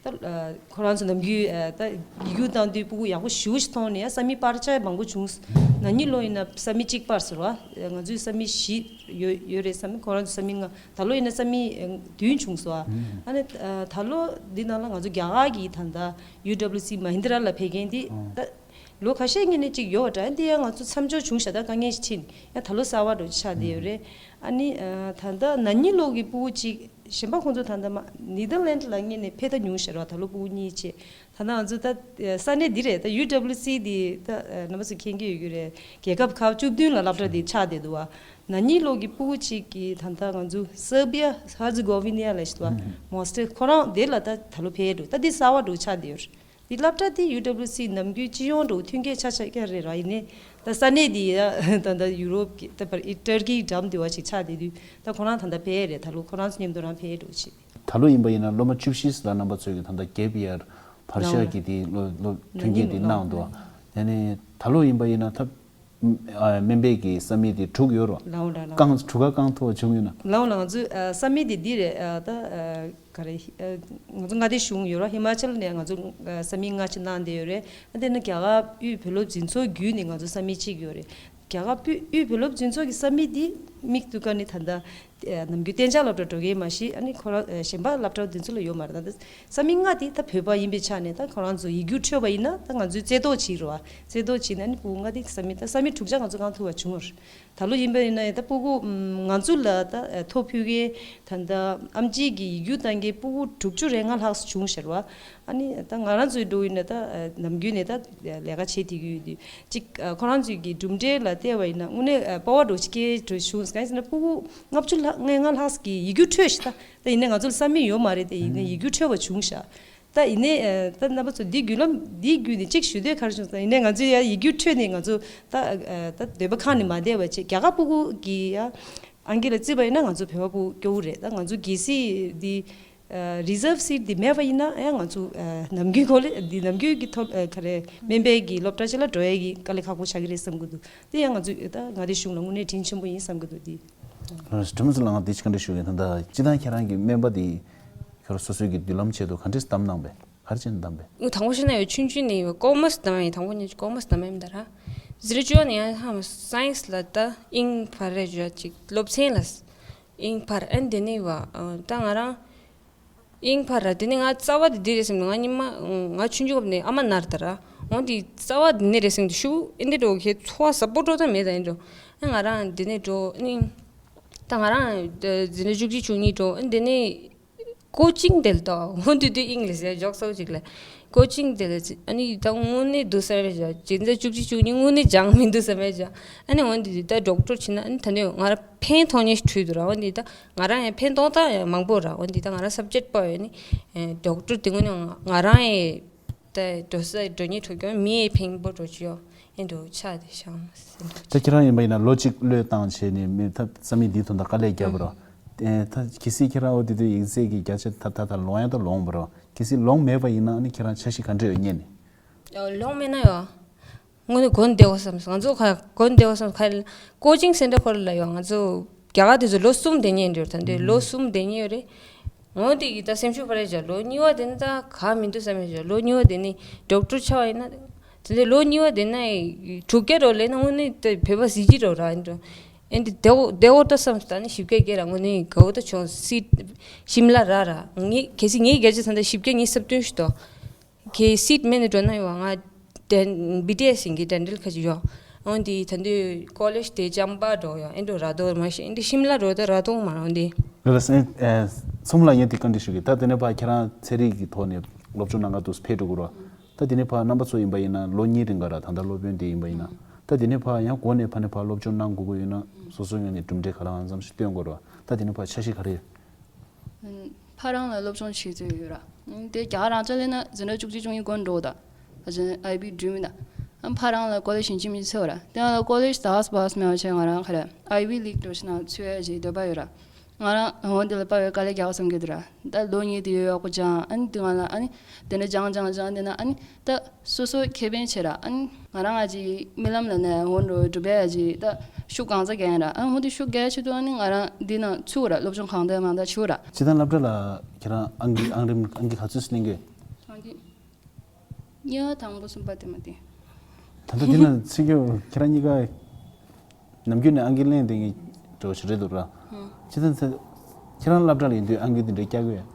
ད་ཨ་ཁོ་རང་ཚོ་ནམ་རྒྱུན་ཨ་ད་ཡིག་རྒྱུགས་བཏང་དུས་ཕྲུ་གུ་ཡག་པོ་ཞེ་པོ་ཞིག་མཐོང་ནས་ཡང་ས་མིག་སྤར་ཆ་མང་པོ་བྱུང་། ན་ནིང་ལོ་ཡིན་ན་ས་མིག་གཅིག་སྤར་ཟེར་བ། ང་ཚོའི་ས་མིག་བཞི་ཡོད་ཡོད་རེད། ས་མིག་ཁོ་རང་ཚོ་ས་མིག་ལྔ། ད་ལོ་ཡིན་ན་ས་མིག་ཨ་བདུན་བྱུང་སོང་། ཨ་ནི་ཨ་ད་ལོ་འདི་ནང་ལ་ང་ཚོ་རྒྱ་གར་གྱི་ད་ལྟ་ཡུ་ཌབ་ལིའུ་སི་མ་ཧིན་དྲ་ལ་ཕེབས་མཁན་འདི་ད་ལོ་ཁ་ཤས་སྔོན་ནས་ཅིག་ཡོད་པ་འདྲ། འདི་ཡང་ང་ཚོ་མཚམས་འཇོག་བྱུང་ཤག་ད་དཀའ་ངལ་ཞིག་ཕྱིན། ཡང་ད་ལོ་གསར་པ་འགྲོ་ཆགས་བསྡད་ཡོད་རེད། ཨ་ནི་ཨ་ད་ལྟ་ན་ནིང་ལོ་གི་ཕྲུ་གུ་ཅིག་གཞན་པ་ཁོང་ཚོ་ད་ལྟ་མ་ནེ་དར་ལན་ཌི་ལ་སྔོན་ནས་ཕེབས་ད་མྱོང་ཤག་ར། ད་ལོ་ཕྲུ་གུ་གཉིས་བྱས། ད་ནང་ང་ཚོ་ད་ས་གནས་འདི་རེད། ད་ཡུ་ཌབ་ལིའུ་སི་འདི་ད་རྣམ་པ་ཚོ་མཁྱེན་གྱི་ཡོད་རྒྱུ་རེད། རྒྱལ་ཁབ་ཁག་བཅུ་བདུན་ལ་སློབ་གྲྭ་འདི་ཆགས་བསྡད་འདུག་བ། ན་ནིང་ལོ་གི་ཕྲུ་གུ་གཅིག་གིས་ད་ལྟ་ང་ཚོ་སར་བི་ཡ་ཧར་ཛི་གོ་ཝི་ནི་ཡ་ལ་ཞིག་འདུག་བ། མོ་སི་ཊར་ཁོ་རང་དེ་ལ་ད་ད་ལོ་ཕེབས་འགྲོ། ད་འདི་གསར་པ་འགྲོ་ཆགས་བསྡད་ཡོད་རེད། འདི་སློབ་གྲྭ་འདི་ཡུ་ཌབ་ལིའུ་སི་ནམ་རྒྱུན་སྤྱི་ཡོངས་འགྲོ་མཐུན་རྐྱེན་ཆ་ཆ་ཀ་རེད་ར། ཡིན་ནའི་ད་ས་གནས་འདི་ཡ་ད་ད་ཡུ་རོབ་ཀྱི་ད་པར་ཨི་ཏར་ཀིའི་འགྲམ་འདི་བ་ཞིག་ཆགས་བསྡད་དུས་ད་ཁོ་རང་ད་ལྟ་ཕེབས་རེད། ད་ལོ་ཁོ་རང་ཚོ་མཉམ་དུ་རང་ཕེབས་འགྲོ་ཆེད། ད་ལོ་ཡིན་པ་ཡིན་ན་སློབ་མ་བཅུ་བཞི་ལ་རྣམ་པ་ཚོས་ཀྱི་ད་ལྟ་གེབ་ཡར་བར་ཤག་གི་དེ་སློབ་སློབ་མཐུན་རྐྱེན་དེ་གནང་འདུག་ཨ། ཡ་ནི་ད་ལོ་ཡིན་པ་ཡིན་ན་ད་ ཨ། སྨན་པའི་གི་ས་མིག་དེ་དྲུག་ཡོད་རོ། ལའོ་ལ་ལའོ། རྐང་དྲུག་ག་རྐང་ཐུག་བྱུང་ཡོད་ན། ལའོ་ལ་ང་ཚོའི་ཨ་ས་མིག་དེ་འདི་རེད། ཨ་ད་ཨ་ག་རེ། ཨ་ང་ཚོ་མངའ་སྡེ་གཞུང་ཡོད་རོ། ཧི་མ་ཅལ་ནས་ང་ཚོ་ཨ་ས་མིག་ལྔ་ཅིག་གནང་བསྡད་ཡོད་རེད། ཨ་དེ་ནི་རྒྱ་གར་དབུས་བོད་སློབ་འཛིན་ཚོགས་བརྒྱུད་ནས་ང་ཚོ་ས་མིག་གཅིག་ཡོད་རེད། རྒྱ་གར་དབུས་དབུས་བོད་སློབ་འཛིན་ཚོགས་ཀྱི་ས་མིག་འདི་མིག་ཏུ་ཀ་ནི་ད་ལྟ་ཨ་ནམ་རྒྱུན་གཏན་འཇགས་སློབ་གྲྭ་འགྲོ་མཁན་མ་གཞི། ཨ་ནི་ཁོ་རང་ཨ་གཞན་པ་སློབ་གྲྭ་འདི་ཚོ་ལ་ཡོད་མ་རེད། ད་ལྟ་ས་མིག་ལྔ་དེ་ད་བོད་པ་ཡིན་པའི་ཆ་ནས་ད་ཁོ་རང་ཚོ་ཡིག་རྒྱུགས་འཕྲོད་པ་ཡིན་ན་ད་ང་ཚོས་རྩེ་བཏོག་བྱེད་རོགས། རྩེ་བཏོག་བྱེད་ན་ཨ་ནི་ཕྲུ་གུ་ལྔ་དེ་ས་མིག་ད་ས་མིག་དྲུག་ཆ་ང་ཚོ་གང་ཐུབ་པ་བྱུང་བ་རེད། ད་ལོ་ཡིན་པ་ཡིན་ན་ད་ཕྲུ་གུ་ཨམ་ང་ཚོ་ལ་ད་ཨ་ཐོ་ཕུལ་མཁན་ད་ལྟ་ཨེམ་ཆི་གི་ཡིག་རྒྱུགས་བཏང་མཁན་ཕྲུ་གུ་དྲུག་ཅུ་རེ་ལྔ་ལྷག་བྱུང་ཤག་ར། ཨ་ནི་ད་ང་རང་ཚོའི་འགྲོ་ཡིན་ན་ད་ཨ་ནམ་རྒྱུན་ནས་ད་ལས་ཀ་བྱེད་བསྡད་ཀྱི་ཡོད་དུས་གཅིག་ཨ་ཁོ་རང་ཚོའི་གི་གྲུབ་འབྲས་ལ་བལྟས་པ་ཡིན་ན་དངོས་གནས་ཨ་སྤོབས་པ་འདྲ་ཞིག་སྐྱེ་འགྲོ་བྱུང་། གང་ཡིན་ཟེར་ན་ཕྲུ་གུ་ལྔ་བཅུ་ལྷག་ལྔ་ལྔ་ལྷག་གི་ཡིག་རྒྱུགས་འཕྲོད་ཤག་ད་ད་ཡིན་ནའི་ང་ཚོ་ལ་ས་མིག་ཡོད་མ་རེད་དེ། ཡིན་ནའི་ཡིག་རྒྱུགས་འཕྲོད་པ་བྱུང་ཤག་ད་ཡིན་ནའི་ཨ་ད་རྣམ་པ་ཚོ་འདི་བརྒྱུད་ལམ་འདི་བརྒྱུད་ནས་གཅིག་ཞུ་འདོད་ག་རེ་བྱུང་ཟེར་ན། ཡིན་ནའི་ང་ཚོ་ཡ་ཡིག་རྒྱུགས་འཕྲོད་ནས་ང་ཚོ་ད་ཨ་ད་འདོད་པ་ཁ་ནས་མ་བསྡད་པ་བྱས། རྒྱ་གར་ཕྲུ་གུ་གི་ཡ་ཨང་ཀི་ལ་བརྩིས་པ་ཡིན་ན་ང་ཚོ་བོད་པ་ཕྲུ་གུ་སྐྱོ་བོ་རེད། ད་ང་ཚོ་གལ་སྲིད་འདི་ཨ་རི་ཛརབ་སིཊ་འདི་མེད་པ་ཡིན་ན་ཡང་ང་ཚོ་ཨ་ནམ་རྒྱུན་གོ་ལེ་འདི་ནམ་རྒྱུན་གྱི་ཐོབ་ཨ་ག་རེ་སྨན་པའི་གི་སློབ་གྲྭ་ཅིག་ལ་འགྲོ་ཡས་ཀྱི་དཀའ་ལས་ཁག་པོ་ཆགས་ཀྱི་རེད་བསམ་གྱི་འདུག་དེ་ཡང་ང་ཚོ་ད་མངའ་སྡེ་གཞུང་ལ་དངོས་གནས་དྲིན་ཆེན་པོ་ཡིན་བསམ་གྱི་འདུག་དེ། ལགས་སོ། དྲི་མ་ཚོ་ལ་ང་དེ་ཅིག་བཀའ་འདྲི་ཞུ་གི་ཡིན། ད་ལྟ་སྤྱིར་བཏང་ཁྱེད་རང་གི་སྨན་པ་དེ་ཁྱོད་རང་སོ་སོའི་གི་མདུན་ལམ་ཆེད་དུ་ག་འདྲས་བདམས་གནང་པས། ག་རེ་བྱས་ནས་བདམས་པས། ཨུ་དང་པོ་བཤད་ན་ཡོད་ཆུང་ཆུང་ནས་ཡོད་ཀོ་མར་སི་བདམས་ཡིན། དང་པོ་ནས་ཀོ་མར་སི་བདམས་ཡིན་ད་ར། ཟེར་བཅོས་ནས་ཡང་ཧ་མ་སའེན་སི་ལ་ད་ཨིན་ཕར་རེ་བརྗོད་ཅིག་སློབ་ཚན་ལ་ཨིན་ཕར་ཨན་དེ་ནས་བ་ད་ང་རང་ཨིན་ཕར་ར་དེ་ནས་ང་རྩ་བ་དེ་འདི་རེད་བསམ་ནས་ང་གཉིས་མ་ང་ཆུང་ཆུང་སྐབས་ནས་ཨ་མ་ན་རེད་ད་ར། འོན་ཏེ་རྩ་བ་དེ་ནས་རེད་བསམ་དུས་ཤུ་ཨིན་དེ་འགྲོ་ཁྱེད་ཚོ་བ་ཟབ་པོ་འགྲོ་ད་མེད་ད་ཨིན་འགྲོ། ཨ་ང་རང་དེ་ནས་འགྲོ་ནི་ད་ང་རང་འཛིན་གྲྭ་བཅུ་གཅིག་བཅུ་གཉིས་འགྲོ། ཨ་དེ་ནས་ཀོ་ཅིང་དེ་ལ་ད་འོན་ཏེ་དུས་ཨིན་ལི་སི་ཡ་འཇོག་སོགས་ཅིག་ལ་ཀོ་ཅིང་དེ་ལ་ཨ་ནི་ད་དངོས་གནས་འདུག་བསམ་མེད་བཞག་འཛིན་གྲྭ་བཅུ་གཅིག་བཅུ་གཉིས་དངོས་གནས་སྦྱང་མི་འདུག་བསམ་མེད་བཞག་ཨ་ནི་འོན་ཏེ་ད་ཌོག་ཊར་བྱས་ན་ཨ་ནི་ད་ནི་ང་རང་ཕན་ཐོགས་ཉེ་ཞིག་འཕྲོད་འདུག་ར། འོན་ཏེ་ད་ང་རང་ཡང་ཕན་ཐོགས་ད་ཡང་མང་པོ་ར། འོན་ཏེ་ད་ང་རང་སབ་ཇེག་པ་ཡོད་ནི་ཌོག་ཊར་དེ་དངོས་གནས་ང་རང་ཡང་ད་འགྲོ་ས་འགྲོ་ཉེ་འགྲོ་སྐྱོང་མི་ཡི་ཕན་པོ་འགྲོ་ཅི་ཡོད་ཨེ་འགྲོ་ཆ་དེ་ཤང་ཟེར་འགྲོ་ད་ཅི། ཁྱེད་རང་ཡིན་པ་ཡིན་ན་ལོ་གཅིག་བློས་བཏང་བྱས་ནས་མི་ད་ས་མིག་འདི་ཐོན་ད་དཀའ་ལས་བརྒྱབ་པ་ར། ཨེ་ད་གལ་སྲིད་ཁྱེད་རང་འོ་དེ་དུས་ཡིག་ཚད་ཀྱི་བརྒྱ་ཆ་ད་ད་ད་ལོང་ཡ་ད་ལོང་པ་ར། གལ་སྲིད་ལོང་མེད་པ་ཡིན་ན་ཨ་ནི་ཁྱེད་རང་འཆར་གཞི་ག་འདྲ་ཡོད་ཉན་ནས། ལོང་མེད་ན་ཡོད། དངོས་གནས་དགོན་བདེ་བ་བསམ་སོང་། ང་ཚོ་ཁ་དགོན་བདེ་བ་བསམ་ཁ་ཀོ་ཅིང་སེན་ཊར་ཁོ་ར་ལ་ཡོད། ང་ཚོ་རྒྱ་གར་དེ་ཚོ་ལོ་གསུམ་བསྡད་མཁན་འདྲ་ད་འདི་ལོ་གསུམ་བསྡད་མཁན་ཡོད་རེད། འོ་དེ་གི་ད་སེམས་ཤུགས་སྤར་ཡ་བྱ་ལོ་གཉིས་པ་དེ་ནི་ད་ག་མི་འདུག་བསམ་ཡ་བྱ་ལོ་གཉིས་པ་དེ་ནི་ཌོག་ཊར་ཆགས་པ་ཡིན་ན་དེ་འདི་ལོ་གཉིས་པ་དེ་ན་དྲུག་བརྒྱ་རོ་ལེན་ན་དངོས་གནས་ད་བོད་པ་གཟི་བརྗིད་རོ་ར་ཡིན་འགྲོ། ཨེ་འདི་བདེ་བོ་བདེ་བོ་ད་བསམ་ད་ནི་བཞི་བརྒྱ་བརྒྱ་ར་དངོས་གནས་དགའ་བོ་ད་བྱུང་སྲིད་ཤིམ་ལ་ར་ར་ངས་གལ་སྲིད་ངའི་བརྒྱ་ཆ་ད་ལྟ་བཞི་བརྒྱ་ཉི་ཤུ་རྩ་བདུན་ཞིག་འདུག་གི་སིཊ་མེད་ནས་འགྲོ་ན་ཡོང་ང་དན་བི་ཊི་ཨེས་ཡིན་གི་དན་ཊལ་ཁ་ཅིག་ཡོང་། འོན་ཏེ་ད་འདི་ཀོ་ལེཇ་དེ་ཅམ་པ་འགྲོ་ཡོང་ཨེ་འགྲོ་ར་དོ་མ་ཤེས་ཨེ་འདི་ཤིམ་ལ་འགྲོ་ད་ར་དོ་མ་འོན་ཏེ། ལགས་སེ། ཚོམ་ལ་ངས་དེ་བཀའ་འདྲི་ཞུ་གི། ད་དེ་ནས་ཕར་ཁྱེད་རང་ཚན་རིག་གི་ཐོག་ནས་སློབ་སྦྱོང་གནང་ག་འདུག་ཕེབས་འགྲོ་གི་རོ། ད་དེ་ནས་ཕར་རྣམ་པ་ཚོ་ཡིན་པ་ཡིན་ན་ལོ་གཉིས་རིང་ག་ར་ད་ལྟ་སློབ་དཔོན་དེ་ཡིན་པ་ཡིན་ན་ད་དེ་ནས་ཕར་ཡང་འགོ་ནས་ཕར་ནས་ཕར་སློབ་སྦྱོང་གནང་དགོས་ཀྱི་ཡོད་ན་སོ་སོ་ངོས་ནས་གྲུབ་འབྲས་ག་རེ་ཨང་ཙམ་ཞིག་སྟོན་དགོས་རོ། ད་དེ་ནས་ཕར་འཆར་གཞི་ག་རེ་ཡོད། ཕ་རང་ལ་སློབ་སྦྱོང་བྱེད་ཚུལ་ཡོད་ར། དེ་རྒྱ་གར་རང་ཅག་ལས་ན་འཛིན་གྲྭ་བཅུ་གཅིག་བཅུ་གཉིས་ཀོན་འགྲོ་ད། ཨ་ཅན་ཨའི་བི་འགྲུལ་མི་ད། ཨམ་ཕ་རང་ལ་ཀོ་ལེ་ཞིང་ཆེན་མི་ཚེ་བ་ར། དེ་ང་ལ་ཀོ་ལེ་ད་སི་པ་སི་མེད་བ་ཆེ་ང་རང་ཁ་ར་ཨའི་བི་ལིག་འགྲོ་ཞིག་ན་ཚུད་ཡ་ཞིག་འདོད་པ་ཡོད་ར། ང་རང་འོན་དེ་ལ་པ་བའི་དཀའ་ལས་རྒྱག་བསམ་གི་འདུག་ར། ད་ལོ་གཉིས་དེ་ཡོད་ཡོག་པོ་སྦྱང་ཨ་ནི་དེ་ང་ལ་ཨ་ནི་དེ་འདྲ་སྦྱང་སྦྱང་སྦྱང་དེ་ན་ཨ་ནི་ད། སོ་སོ་ཁེ་ཕན་བྱེད་ར། ཨ་ནི་ང་རང་ཨ་ཅེ་རྨི་ལམ་ལ་ནས་འོན་འགྲོ་གྲུབ་པའི་ཨ་ཅེ་ད་ཤུགས་གང་ཚ་རྒྱག་ཡིན་ར། ཨ་འོན་ཏེ་ཤུགས་རྒྱག་ཆེད་དུ་ཨ་ནི་ང་རང་འདི་ན་ཚུགས་ར་སློབ་སྦྱོང་གང་ལྟར་མང་ལྟར་བྱེད་ར། སྤྱིར་བཏང་སློབ་གྲྭ་ལ་ཁྱེད་རང་ཨང་ཀི་ཨང་རིམ་ཨང་ཀི་ག་ཚོད་སླེབས་ཀྱི། ཨང་ཀི་གཉིས་པ་དང་པོ་གསུམ་པ་དེ་མ་དེ། ད་ལྟ་འདི་ན་ཚིག་གི་ཁྱེད་རང་གཉིས་ཀ་ནམ་རྒྱུན་ནས་ཨང་ཀི་ལེན་དེ་ངས་འགྲོ་བཞིན་རེད་འདུག་ར། ཅི་ཙམ་ཚེ་ཁྱེད་རང་སློབ་གྲྭ་ལ་ཡིན་དུས་ཨང་ཀི་དེ་འདྲའི་རྒྱག་གི་ཡོད།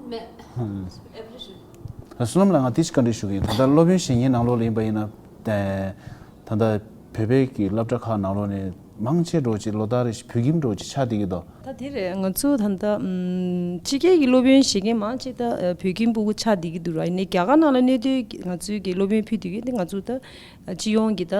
མེད། ཨེ་བླུ་ཞུ། བསོད་ནམས་ལགས་ང་དེ་ཞིག་བཀའ་འདྲི་ཞུ་གི་ཡིན། ད་ལྟ་སློབ་ཡོན་བཞེས་མཁན་ནང་ལོགས་ལ་ཡིན་པ་ཡིན་ན། ད་ལྟ་བོད་པའི་གི་སློབ་གྲྭ་ཁག་ནང་ལོགས་ནས་མང་ཆེ་འགྲོ་ཅིག་ལོ་ལྟར་རེ་བཞིན་བོད་ཁྱིམ་འགྲོ་ཅིག་ཆགས་བསྡད་ཀྱི་འདུག་ད་དེ་རེད། ང་ཚོ་ད་ལྟ་ཕྱི་རྒྱལ་གྱི་སློབ་ཡོན་བཞེས་མཁན་མང་ཆེ་ད་བོད་ཁྱིམ་ཕྲུ་གུ་ཆགས་བསྡད་ཀྱི་འདུག་ར། ཡིན་ནའི་རྒྱ་གར་ནང་ལ་གནས་སྡོད་ང་ཚོའི་གི་སློབ་ཡོན་ཕུལ་བསྡད་ཀྱི་འདི་ང་ཚོ་ད་སྤྱི་ཡོངས་ཀྱི་ད་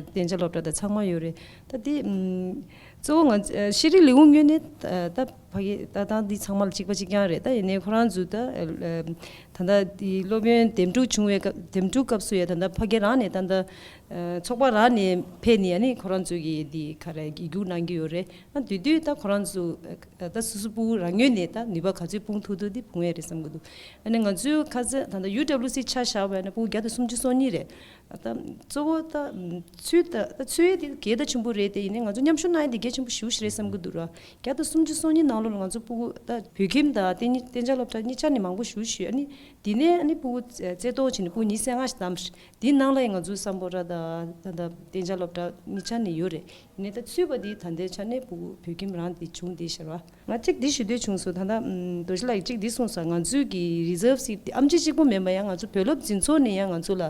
གཏན་འཇགས་སློབ་གྲྭ་ད་ཚང་མ་ཡོད་རེད། ད་དེ། གཙོ་བོ་ང་ཨ་ཤེས་རིག་ལས་ཁུངས་ངོས་ནས་ཨ་ད་ཕ་གི་ལྟ་སྟངས་འདི་ཚང་མ་ལ་གཅིག་པ་གཅིག་རྐྱང་རེད། ད་ཡིན་ནའི་ཁོ་རང་ཚོས་ད་ཨ་ད་ལྟ་འདི་སློབ་ཡོན་འདེམས་སྒྲུག་བྱུང་བའི་སྐབས་འདེམས་སྒྲུག་སྐབས་སུ་ཡ་ད་ལྟ་ཕ་གི་རང་ནས་ད་ལྟ་ཨ་ཚོགས་པ་རང་ནས་ཕེབས་ནས་ཨ་ནི་ཁོ་རང་ཚོ་གི་འདི་ག་རེ་རྒྱུགས་གནང་གི་ཡོད་རེད། ཨ་དེ་དུས་ད་ཁོ་རང་ཚོ་ཨ་ད་སོ་སོ་སྤུ་གུ་རང་ངོས་ནས་ད་ནུས་པ་ག་ཚོད་སྤུངས་ཐུབ་ཐུབ་འདི་སྤུངས་ཡས་རེད་བསམ་གི་འདུག་ཨ་ནི་ང་ཚོའི་ཁ་སང་ད་ལྟ་ཡུ་ཌབ་ལུ་སི་ཆ་བཞག་པ་ཡིན་ན་སྤུ་གུ་བརྒྱ་དང་སུམ་ཅུ་སོ་གཉིས་རེད། ད་གཙོ་བོ་ད་ཚུལ་ད་ད་ཚུལ་དེ་གལ་ད་ཆེན་པོ་རེད་དེ། ཡིན་ནའི་ང་ཚོ་མཉམ་ཞུགས་གནང་ཡ་དེ་གལ་ཆེན་པོ་ཞེ་པོ་ཞིག་རེད་བསམ་གི་འདུག་ར། བརྒྱ་དང་སུམ་ཅུ་སོ་གཉིས་ནང་ལོགས་ལ་ང་ཚོ་སྤུ་གུ་ད་བོད་ཁྱིམ་དང་གཏན་གཏན་འཇགས་སློབ་གྲྭ་གཉིས་ཆ་ནས་མང་པོ་ཞེ་པོ་ཞིག་ཨ་ནི་དེ་ནས་ཨ་ནི་སྤུ་གུ་རྩེ་གཏོགས་བྱས་ནས་སྤུ་གུ་ཉི་ཤུ་རྩ་ལྔ་ཞིག་བདམས་ཤག་དེའི་ནང་ལ་ཡང་ང་ཚོའི་སམ་བྷོ་ཊ་དང་ད་ད་གཏན་འཇགས་སློབ་གྲྭ་གཉིས་ཆ་ནས་ཡོད་རེད། ཡིན་ནའི་ད་ཚུད་པ་དེ་ད་ལྟའི་ཆ་ནས་སྤུ་གུ་བོད་ཁྱིམ་རང་དེ་བྱུང་བསྡད་ཤག་ར། ང་གཅིག་འདི་ཞུ་འདོད་བྱུང་སོང་། ད་ལྟ་ཨམ་རྡོ་རྗེ་ལགས་ཀྱིས་གཅིག་འདི་གསུངས་སོང་། ང་ཚོའི་གི་རི་ཛརབ་སིཊ་དེ་ཨེམ་ཆི་གཅིག་པོ་མིན་པ་ཡང་ང་ཚོ་བོད་སློབ་འཛིན་ཚོགས་ནས་ཡང་ང་ཚོ་ལ་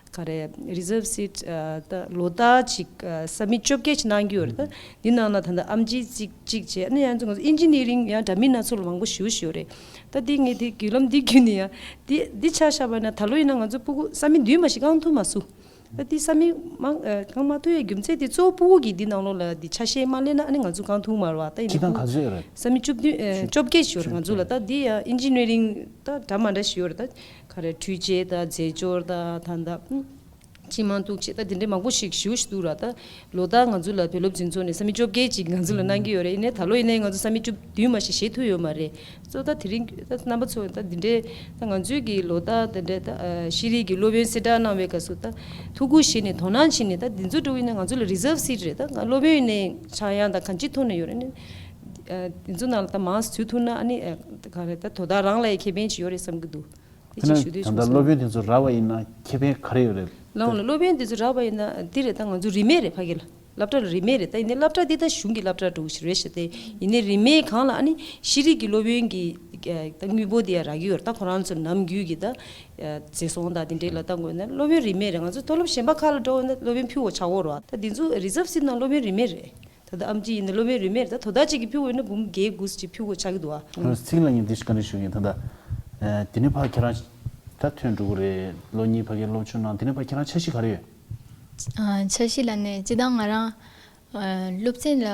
ག་རེ་རི་ཛརབ་སིཊ་ད་ལོ་ལྟར་ཅིག་ས་མིཊ་བཅོ་བརྒྱད་ཅིག་གནང་གི་ཡོད་རེད། ད་འདི་ནང་ལ་ད་ལྟ་ཨེམ་ཆི་གཅིག་གཅིག་བྱས་ཨ་ནི་ཡང་ང་ཚོ་ཨིན་ཇི་ནི་ཡ་རིང་ཡང་འདྲ་མིན་སྣ་ཚོགས་ལ་མང་པོ་ཞེ་པོ་ཞིག་ཡོད་རེད། ད་འདི་ངས་འདི་བརྒྱུད་ལམ་འདི་བརྒྱུད་ནས་ཡང་འདི་འདི་ཆ་བཞག་པ་ན་ད་ལོ་ཡིན་ན་ང་ཚོ་སྤུ་གུ་ས་མིཊ་བདུན་མ་ཞིག་བསྐང་ཐུབ་མ་སོང་། ད་འདི་ས་མིཊ་མང་ཨ་གང་མ་ཐུབ་ཡའི་རྒྱུ་མཚན་དེ་གཙོ་བོ་སྤུ་གུ་གིས་འདི་ནང་ལོགས་ལ་འདི་ཆ་ཤས་མ་ལེན་ན་ཨ་ནི་ང་ཚོ་བསྐང་ཐུབ་མ་རེད་བ། ད་ཡིན་སྤྱིར་བཏང་ག་ཚོད་རེད། ས་མིཊ་བཅུ་བདུན་ཨ་བཅོ་བརྒྱད་ཞིག་ཡོད་རེད་ང་ཚོ་ལ། ད་འདི་ཡང་ཨིན་ཇི་ནི་ཡ་རིང་ད་འདྲ་མ་འདྲ་ཞིག་ཡོད་རེད། ད་ག་རེ་འཕྲུལ་ཆས་ད་རྫས་སྦྱོར་ད་ད་ད་ཨུ་སྤྱི་དམངས་གཏུག་བྱེད་ད་འདི་འདྲའི་མང་པོ་ཞིག་ཞེ་པོ་ཞིག་འདུག་ར། ད་ལོ་ལྟར་ང་ཚོ་ལ་བོད་སློབ་འཛིན་ཚོགས་ནས་ས་མིཊ་བཅོ་བརྒྱད་ཅིག་ང་ཚོ་ལ་གནང་གི་ཡོད་རེད། ཡིན་ནའི་ད་ལོ་ཡིན་ནའི་ང་ཚོ་ས་མིཊ་བཅུ་བདུན་མ་ཞིག་བཞེས་ཐུབ་ཡོད་མ་རེད། སོ་ད་དེ་རིང་ད་རྣམ་པ་ཚོ་ད་འདི་འདྲའི་ད་ང་ཚོའི་གི་ལོ་ལྟར་དེ་འདྲའི་ད་ཤེས་རིག་གི་སློབ་ཡོན་གསལ་བསྒྲགས་གནང་བའི་སྐབས་སུ་ད་ཐུགས་ཁུར་བཞེས་ནས་དོ་སྣང་བྱས་ནས་ད་འདི་ཚོ་འགྲོ་ཡིན་ན་ང་ཚོ་ལ་རི་ཛརབ་སིཊ་རེད། ད་ང་སློབ་ཡོན་ནས་ཆག་ཡང་ད་གང་ཅི་ཐོག་ནས་ཡོད་རེད་ནི། འདི་ཚོ་ནང་ལ་ད་མང་ཙམ་ཚུད་ཐུབ་ན་ཨ་ནི་ག་རེ་ད་དོ་བདག་རང་ལ་ཡང་ཁེ་ཕན་ཅིག་ཡོད་རེད་བསམ་གི་འདུག་དེ་ཅིག་ཞུ་འདོད་བྱུང་སོང་། ད་ལྟ་སློབ་ཡོན་དེ་ཚོ་རག་པ་ཡིན་ན་ཁེ་ཕན་ག་རེ་ཡོད་རེད། ལའང་ལ་སློབ་ཡོན་དེ་ཚོ་རག་པ་ཡིན་ན་འདི་རེད། ད་ང་ཚོ་རིན་མེད་རེད། ཕ་གི་ལ་སློབ་གྲྭ་ལ་རིན་མེད་རེད། ད་ཡིན་ནའི་སློབ་གྲྭ་འདི་ད་གཞུང་གི་སློབ་གྲྭ་འདྲ་བོ་ཞིག་རེད་ཤག་དེ་ཡིན་ནའི་རིན་མེད་སྒང་ལ་ཨ་ནི་ཤེས་རིག་གི་སློབ་ཡོན་གྱི་ད་དངུལ་འབོར་དེ་ཡང་རག་གི་ཡོད་རེད། ད་ཁོ་རང་ཚོ་ནམ་རྒྱུན་གྱི་ད་བཟོ་ཚོང་དང་དེ་འདྲའི་ལ་ད་དགོས་ན་སློབ་ཡོན་རིན་མེད་རེད། ང་ཚོ་མཐོ་སློབ་གཞན་པ་ཁག་ལ་འགྲོ་འོང་ན་སློབ་ཡོན་ཕུལ་དགོས་ཆགས་ཀྱི་ཡོད་རེད་བ། ད་འདི་ཚོ་རི་ཛརབ་སིཊ་ནང་སློབ་ཡོན་རིན་མེད་རེད། ད་ལྟ་ཨེམ་ཆི་ཡིན་ན་སློབ་ཡོན་རིན་མེད་རེད། ད་དོ་བདག་གཅིག་གིས་ཕུལ་དགོས་ན་འབུམ་བརྒྱད་དགུ་ཅིག་ཕུལ་དགོས་ཆགས་ཀྱི་འདུག་བ། ཚིག་ལ་ངས་འདི་ཞིག་བཀའ་འདྲི་ཞུ་གི་ཡིན། ད་ལྟ་ཨ་དེ་ནས་ཕར་ཁྱེད་རང་ད་ཐོན་འགྲོ་གི་རེད། ལོ་གཉིས་ཕ་གིར་སློབ་སྦྱོང་གནང་། དེ་ནས་ཕར་ཁྱེད་རང་འཆར་གཞི་ག་རེ་ཡོད། ཨ་འཆར་གཞི་ལབ་ནས་སྤྱིར་བཏང་ང་རང་ཨ་སློབ་ཚན་ལ་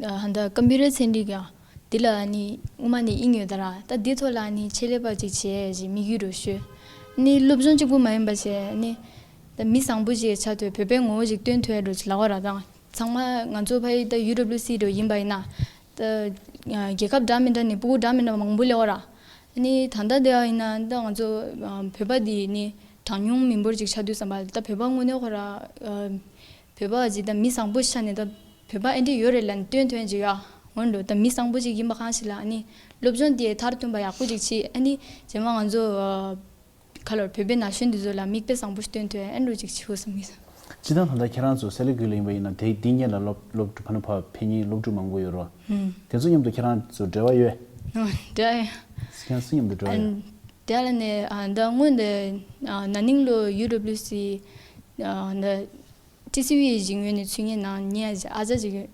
ཨ་ཧ་ད་ཀམ་པུ་ཊར་ཚན་རིག་ཡ་འདི་ལ་ནི་སྔོན་མ་ནས་དབྱིངས་ཡོད་ད་ར། ད་འདི་ཐོག་ལ་ནི་ཆེད་ལས་པ་ཅིག་བྱེད་ཅེས་དམིགས་ཡུལ་རུ་ཞུ། ནི་སློབ་སྦྱོང་གཅིག་པུ་མ་ཡིན་པ་བྱས་ནི་ད་མི་བཟང་པོ་ཞིག་ཆགས་ཐུབ། བོད་པའི་ངོ་བོ་ཞིག་སྟོན་ཐུབ་ཡ་འདྲ་ཅིག་ལབ་དགོས་ར། ད་ཚང་མ་ང་ཚོ་ཕ་གི་ད་ཡུ་ཌབ་ལུ་སི་འདྲ་ཡིན་པ་ཡིན་ན་ད་རྒྱལ་ཁབ་འདྲ་མི་འདྲ་ནས་སྤུ་གུ་འདྲ་མི་འདྲ་མང་པོ་སླེབས་ཡོད་ར། ཨ་ནི་ད་ལྟ་དེ་ཡིན་ན་ད་ང་ཚོ་བོད་པ་འདི་ནི་གྲངས་ཉུང་མི་འབོར་ཅིག་ཆགས་དུས་ཙམ་པ་ད་བོད་པ་དངོས་གནས་ཁོ་ར་བོད་པ་ཅིག་ད་མི་བཟང་པོ་ཆགས་ནས་ད་བོད་པ་ཨེ་འདྲ་ཡོད་རེད་ལབ་ནས་སྟོན་ཐུབ་ཡ་ཅིག་ཡ་འོན་འགྲོ། ད་མི་བཟང་པོ་ཅིག་ཡིན་པ་གང་ཞིག་ལ་ཨ་ནི་སློབ་སྦྱོང་དེ་མཐར་ཐུག་པ་ཡག་པོ་ཅིག་བྱེད། ཨ་ནི་རྗེས་མ་ང་ཚོ་ཁ་ལོར་བོད་པའི་ན་གཞོན་འདི་ཚོ་ལ་མིག་དཔེ་བཟང་པོ་ཞིག་སྟོན་ཐུབ་ཨེ་འགྲོ་ཅིག་བྱེད་དགོས་བསམ་གྱི་འདུག་སྤྱིར་བཏང་ད་ལྟ་ཁྱེད་རང་ཚོ་སེ་ལ་ཀུ་ལ་ཡིན་པ་ཡིན་ན་དེ་འདི་སྔོན་ལ་སློབ་སློབ་ཕྲུག་ཕ་ནུ་ཕ་ཕེབས་མཁན་སློབ་ཕྲུག་མང་པོ་ཡོད་རོ། ཨང་། དེ་ཚོ་མཉམ་དུ་ཁྱེད་རང་ཚོ་འབྲེལ་བ་ཡོད། ཨང་། འབྲེལ་བ་ཡོད། ཁྱེད་རང་ཚོ་མཉམ་དུ་འབྲེལ་བ་ཡོད། ཨང་། འབྲེལ་བ་ནས་ཨ་ད་སྔོན་དེ་ཨ་ན་ནིང་ལོ་ཡུ་ཌབ་ལུ་སི་ཨ་ད་ཊི་སི་ཝི་ཡི་ངོས་ནས་ཚུད་མཁན་ནང་ཉེ་ཨ་ཅག་ཅིག་ཡོད།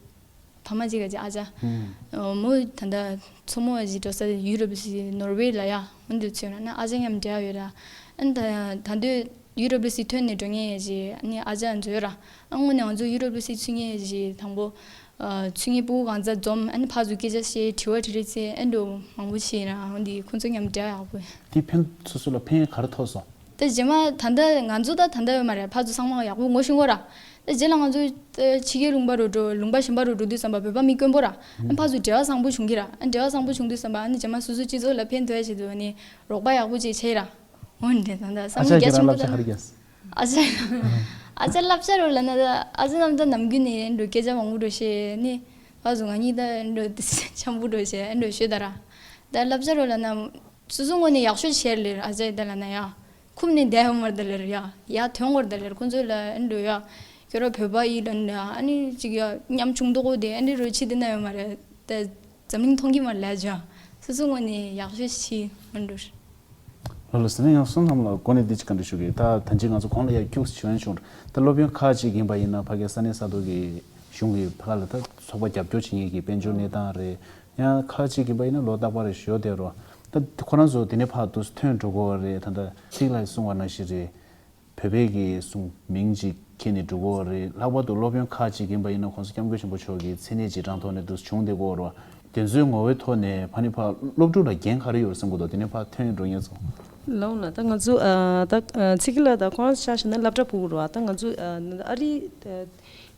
ཕ་མ་གཅིག་ག་ཅིག་ཨ་ཅག་ཨུམ། ཨོ་མོ་ད་ལྟ་མཚོ་མོ་ཞིག་འགྲོ་ས་ཡུ་རོབ་ཞིག་ནོར་ཝེ་ལ་ཡ་འོན་ཏེ་ཚོད་ན་ཨ་ཅག་མཉམ་འབྲེལ་ཡོད་ར། ཨན་ད་ད་འདོད་ཡུ་རོབ་ཞིག་ཐོན་ནས་འགྲོ་ངེས་ཞིག་ཨ་ནི་ཨ་ཅག་འཛོལ་ར། ཨ་དངོས་ནས་ང་ཚོ་ཡུ་རོབ་ཞིག་ཚུད་ངེས་ཞིག་དང་པོ་ཚུད་ངེས་སྤུ་གུ་གང་ཚ་འཛོམས་ཨ་ནི་ཕར་ཚུར་སྐད་ཆ་བཤད་དྲི་བ་དྲི་རེས་ཚེ་ཨན་འགྲོ་མང་པོ་ཞིག་ར་འོན་ཏེ་ཁོང་ཚོ་མཉམ་འབྲེལ་ཡག་པོ། དེ་ཕན་སོ་སོ་ལ་ཕན་ག་རེ་ཐོགས་སོང་། ད་རྗེས་མ་ད་ལྟ་ང་ཚོ་ད་ད་ལྟ་ཡོད་མ་རེད། ཕར་ཚུར་ཚང་མ་ཡག་པོ་ངོ་ཤེས་གོ་ར། ད་རྗེས་ལ་ང་ཚོ་ཕྱི་རྒྱལ་ལུང་པ་རུ་འགྲོ་ལུང་པ་གཞན་པ་རུ་འགྲོ་དུས་ཙམ་པ་བོད་པ་མི་དཀོན་པོ་ར། ཨ་ཕར་ཚུར་འབྲེལ་བ་བཟང་པོ་བྱུང་གི་ར། ཨ་འབྲེལ་བ་བཟང་པོ་བྱུང་དུས་ཙམ་པ་ཨ་ནི་རྗེས་མ་སོ་སོ་སྤྱི་ཚོགས་ལ་ཕན་ཐོགས་ཡ་ཆེད་དུ་ཨ་ནི་རོགས་པ་ཡག་པོ་ཅིག་བྱས་ར། འོན་ཏེ་ད་ལྟ་བསམ་ཨ་བློ་ཅག་རྒྱ་ཆེན་པོ་ཁྱེད་རང་བསླབ་བྱ་ག་རེ་རྒྱབ། ཨ་ཅག་ཨ་ཅག་བསླབ་བྱ་རོ་ལ་ན་ད་ཨ་ཅག་རྣམ་ད་ནམ་རྒྱུན་ནས་འགྲོ་སྐད་ཆ་མང་པོ་འགྲོ་བཤད་ནི། ཕར་ཚུར་ང་གཉིས་ད་འགྲོ་འཆམ་པོ་འགྲོ་བཤད་འགྲོ་ཤོད་ད་ར། ད་བསླབ་བྱ་རོ་ལ་ན་སོ་སོ་ངོས་ནས་ཡག་ཤོས་བྱས་ལེར་ཨ་ཅག་ད་ལ་ན་ཡ། ཁུམ་ནས་བསྡད་ཡོང་བར་ད་ལེར་ཡ། ཡ་ཐོན་བར་ད་ལེར་ཁོང་ཚོ་ལ་ཨ་འགྲོ་ཡ། ཁྱོད་ར་བོད་པ་ཡིན་ལ་ན་ཨ་ནི་ཅིག་ཡ་ཉམ་ཆུང་དོག་གོ་དེ་ཨ་ནི་རོ་ཆི་དེ་ན་ཡོད་མ་རེད། ད་འཛམ་གླིང་མཐོང་གི་མ་ལས་ཅ། སོ་སོ་ངོས་ནས་ཡག་ཤོས་ཤི་ཨ་འགྲོ། ལ་ལ་ཟེར་ན་ཡང་སོང་ཙམ་ལ་གོ་ནས་འདི་ཅི་ག་འདྲ་ཞུ་གི་ད་ད་ཅི་ང་ཚོ་གོང་ལ་ཡ་ཁྱུག་ཞུ་ཡན་བྱུང་། ད་སློབ་ཡོན་ཁག་ཅིག་ཡིན་པ་ཡིན་ན་ཕ་གི་ས་གནས་ས་ཐོག་གི་གཞུང་གི་ཕ་ག་ལ་ད་ཚོགས་པ་རྒྱབ་སྐྱོར་བྱེད་མཁན་གྱི་དཔལ་འབྱོར་གནས་སྟངས་རེད། ཡང་ཁག་ཅིག་ཡིན་པ་ཡིན་ན་ལོ་རྟག་པར་ཞོ་དེ་རོ། ད་ཁོ་རང་ཚོ་དེ་ནས་ཕར་དུ་ཐོན་འགྲོ་གོ་རེད། ད་ད་ཚིག་ལ་གསུང་བ་ནང་བཞིན་རེད། བོད་པའི་གི་གསུང་མིང་ཅིག་ འཁྱེར་ནས་འགྲོ་གི་ཡོད་རེད། ལྷག་པར་དུ་སློབ་ཡོན་ཁག་ཅིག་ཡིན་པ་ཡིན་ན་༸གོང་ས་༸སྐྱབས་མགོན་ཆེན་པོ་མཆོག་གི་མཚན་གནས་ཀྱི་གྲངས་ཐོག་ནས་འདུག་བྱུང་བསྡད་ཀྱི་ཡོད་རེད་བ། དེ་ཚོའི་ངོ་བོའི་ཐོག་ནས་ཕ་ནི་ཕ་སློབ་ཕྲུག་ལ་འགན་ག་རེ་ཡོད་རེད་བསམ་གྱི་འདུག་དེ་ནས་ཕ་ཐོན་འགྲོ་མཁན་ཚོ། ལོང་ལ་ད་ང་ཚོ་ཨ་ད་ཨ་ཚིག་ལ་ད་ཁོང་རང་ཆ་བཞག་ན་སློབ་གྲྭ་ཕྲུ་གུ་རེད་བ། ད་ང་ཚོ་ཨ་ཨ་རི་ཨ་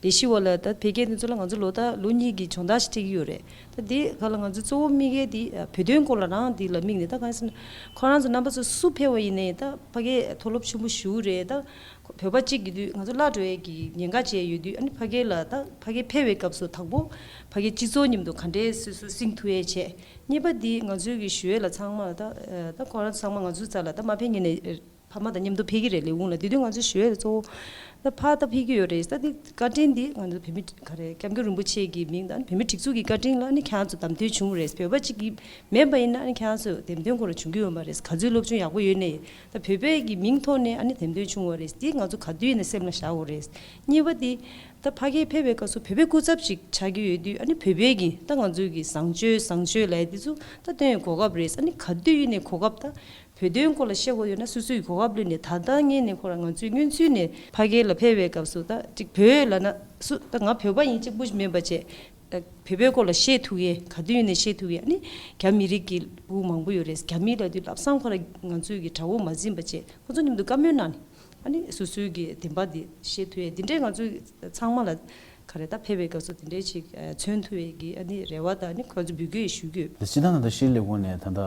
ལས་གཞི་བ་ལ་ད་བོད་སྐད་དེ་ཚོ་ལ་ང་ཚོ་ལོ་ད་ལོ་གཉིས་ཀྱི་སྦྱོང་བརྡར་ཞིག་སྤྲད་ཀྱི་ཡོད་རེད། ད་དེ་ག་ལ་ང་ཚོ་གཙོ་བོ་དམིགས་ཡས་དེ་ཨ་བོད་དོན་སྐོར་ལ་རང་དེ་ལ་དམིགས་ནས། ད་གང་ཡིན་ཟེར་ན་ཁོ་རང་ཚོ་རྣམ་པ་ཚོ་སུ་ཕེབས་པ་ཡིན་ནའི་ད་ཕ་གིའི་མཐོ་སློབ་ཆེན་པོ་ཞུ་གི་རེད། ད་བོད་པ་གཅིག་གི་དུས་ང་ཚོ་བརླག་འགྲོ་ཡས་ཀྱི་ཉེན་ཁ་བཅས་ཡོད་དུས། ཨ་ནི་ཕ་གི་ལ་ད་ཕ་གི་ཕེབས་པའི་སྐབས་སུ་དང་པོ་ཕ་གི་སྤྱི་ཚོགས་མཉམ་དུ་ག་འདྲས་སོ་སོ་སྲིང་ཐུབ་ཡས་བྱས། གཉིས་པ་འདི་ང་ཚོའི་གི་ཞུ་ཡས་ལ་ཚང་མ་ལ་ད་ད་ཁོ་རང་ཚང་མ་ང་ཚོའི་རྩ་ལ་ད་མ་ཕེབས་ངེས་ནས་ཕ་མ་དང་མཉམ་དུ་ཕེབས་ཀྱི་རེད་ལས་ཁུངས་ལ། དེ་དུས་ང་ཚོའི་ཞུ་ཡས་ལ་གཙོ་བོ་ད་ཕ་ད་ཕེབས་ཀྱི་ཡོད་རེད། ད་འདི་བཀའ་དྲིན་འདི་ང་ཚོ་བོད་མི་ག་རེ་སྐྱབས་མགོན་རིན་པོ་ཆེ་གི་མིང་དང་བོད་མི་སྒྲིག་འཛུགས་ཀྱི་བཀའ་དྲིན་ལ་ཨ་ནི་ཁྱེད་རང་ཚོ་བདམས་ཐོན་བྱུང་རེད། བོད་པ་གཅིག་གི་མེད་པ་ཡིན་ན་ཨ་ནི་ཁྱེད་རང་ཚོ་འདེམས་ཐོན་ཁོ་རང་བྱུང་གི་ཡོད་མ་རེད། ག་ཚོད་སློབ་སྦྱོང་ཡག་པོ་ཡོད་ནའི་ད་བོད་པའི་གི་མིང་ཐོག་ནས་ཨ་ནི་འདེམས་ཐོན་བྱུང་བ་རེད། འདི་ང་ཚོ་ག་དུས་ཡིན་ན་སེམས་ལ་བཞག་དགོས་རེད། གཉིས་པ་འདི་ད་ཕ་གིར་ཕེབས་པའི་སྐབས་སུ་བོད་པའི་སྐུ་ཚབ་ཅིག་ཆགས་ཀྱི་ཡོད་དུས། ཨ་ནི་བོད་པའི་གི་ད་ང་ཚོའི་གི་བཟང་སྤྱོད་བཟང་སྤྱོད་ལབ་ཡ་འདི་ཚོ་ད་སྟོན་ཡ་གོ་སྐབས་རེད། ཨ་ནི་ག་དུས་ཡིན་ནའི་གོ་སྐབས་ད་བོད་དོན་སྐོར་ལ་བཤད་དགོས་ཡོད་ན་སོ་སོའི་གོ་སྐབས་བླུགས་ནས། ད་ལྟ་ངས་ནས་ཁོ་རང་ང་ཚོའི་སྔོན་ཚུད་ནས་ཕ་གི་ལ་ཕེབས་པའི་སྐབས་སུ་ད་ཅིག་བོད་ལབ་ན་སུ་ད་ང་བོད་པ་ཡིན་གཅིག་པུ་ཞིག་མིན་པ་བྱས། ཨ་བོད་པའི་སྐོར་ལ་བཤད་ཐུབ་ཡས་ག་དུས་ཡིན་ནའི་བཤད་ཐུབ་ཡས། ཨ་ནི་རྒྱ་མི་རིགས་ཀྱི་ཕྲུ་གུ་མང་པོ་ཡོད་རེད། རྒྱ་མི་ལབ་དུས་ལམ་སང་ཁོ་རང་ང་ཚོའི་གི་དགྲ་བོ་མ་འཛིན་པ་བྱས། ཁོ་ཚོ་མཉམ་དུ་བཀའ་མོལ་གནང་ནས་ཨ་ནི་སོ་སོའི་གི་བདེན་པ་འདི་བཤད་ཐུབ་ཡས། འདི་འདྲའི་ང་ཚོ་ཚང་མ་ལ་ག་རེ་ད་ཕེབས་པའི་སྐབས་སུ་འདི་འདྲའི་ཅིག་ཨ་མཚོན་ཐུབ་ཡས་ཀྱི་ཨ་ནི་རེ་བ་དང་ཨ་ནི་ཁོ་ཚོ་འབོད་སྐུལ་ཞུ་གི་ཡོད། སྤྱིར་བཏང་ད་ལྟ་ཕྱིའི་ལས་ཁུངས་ནས་ད་ལྟ་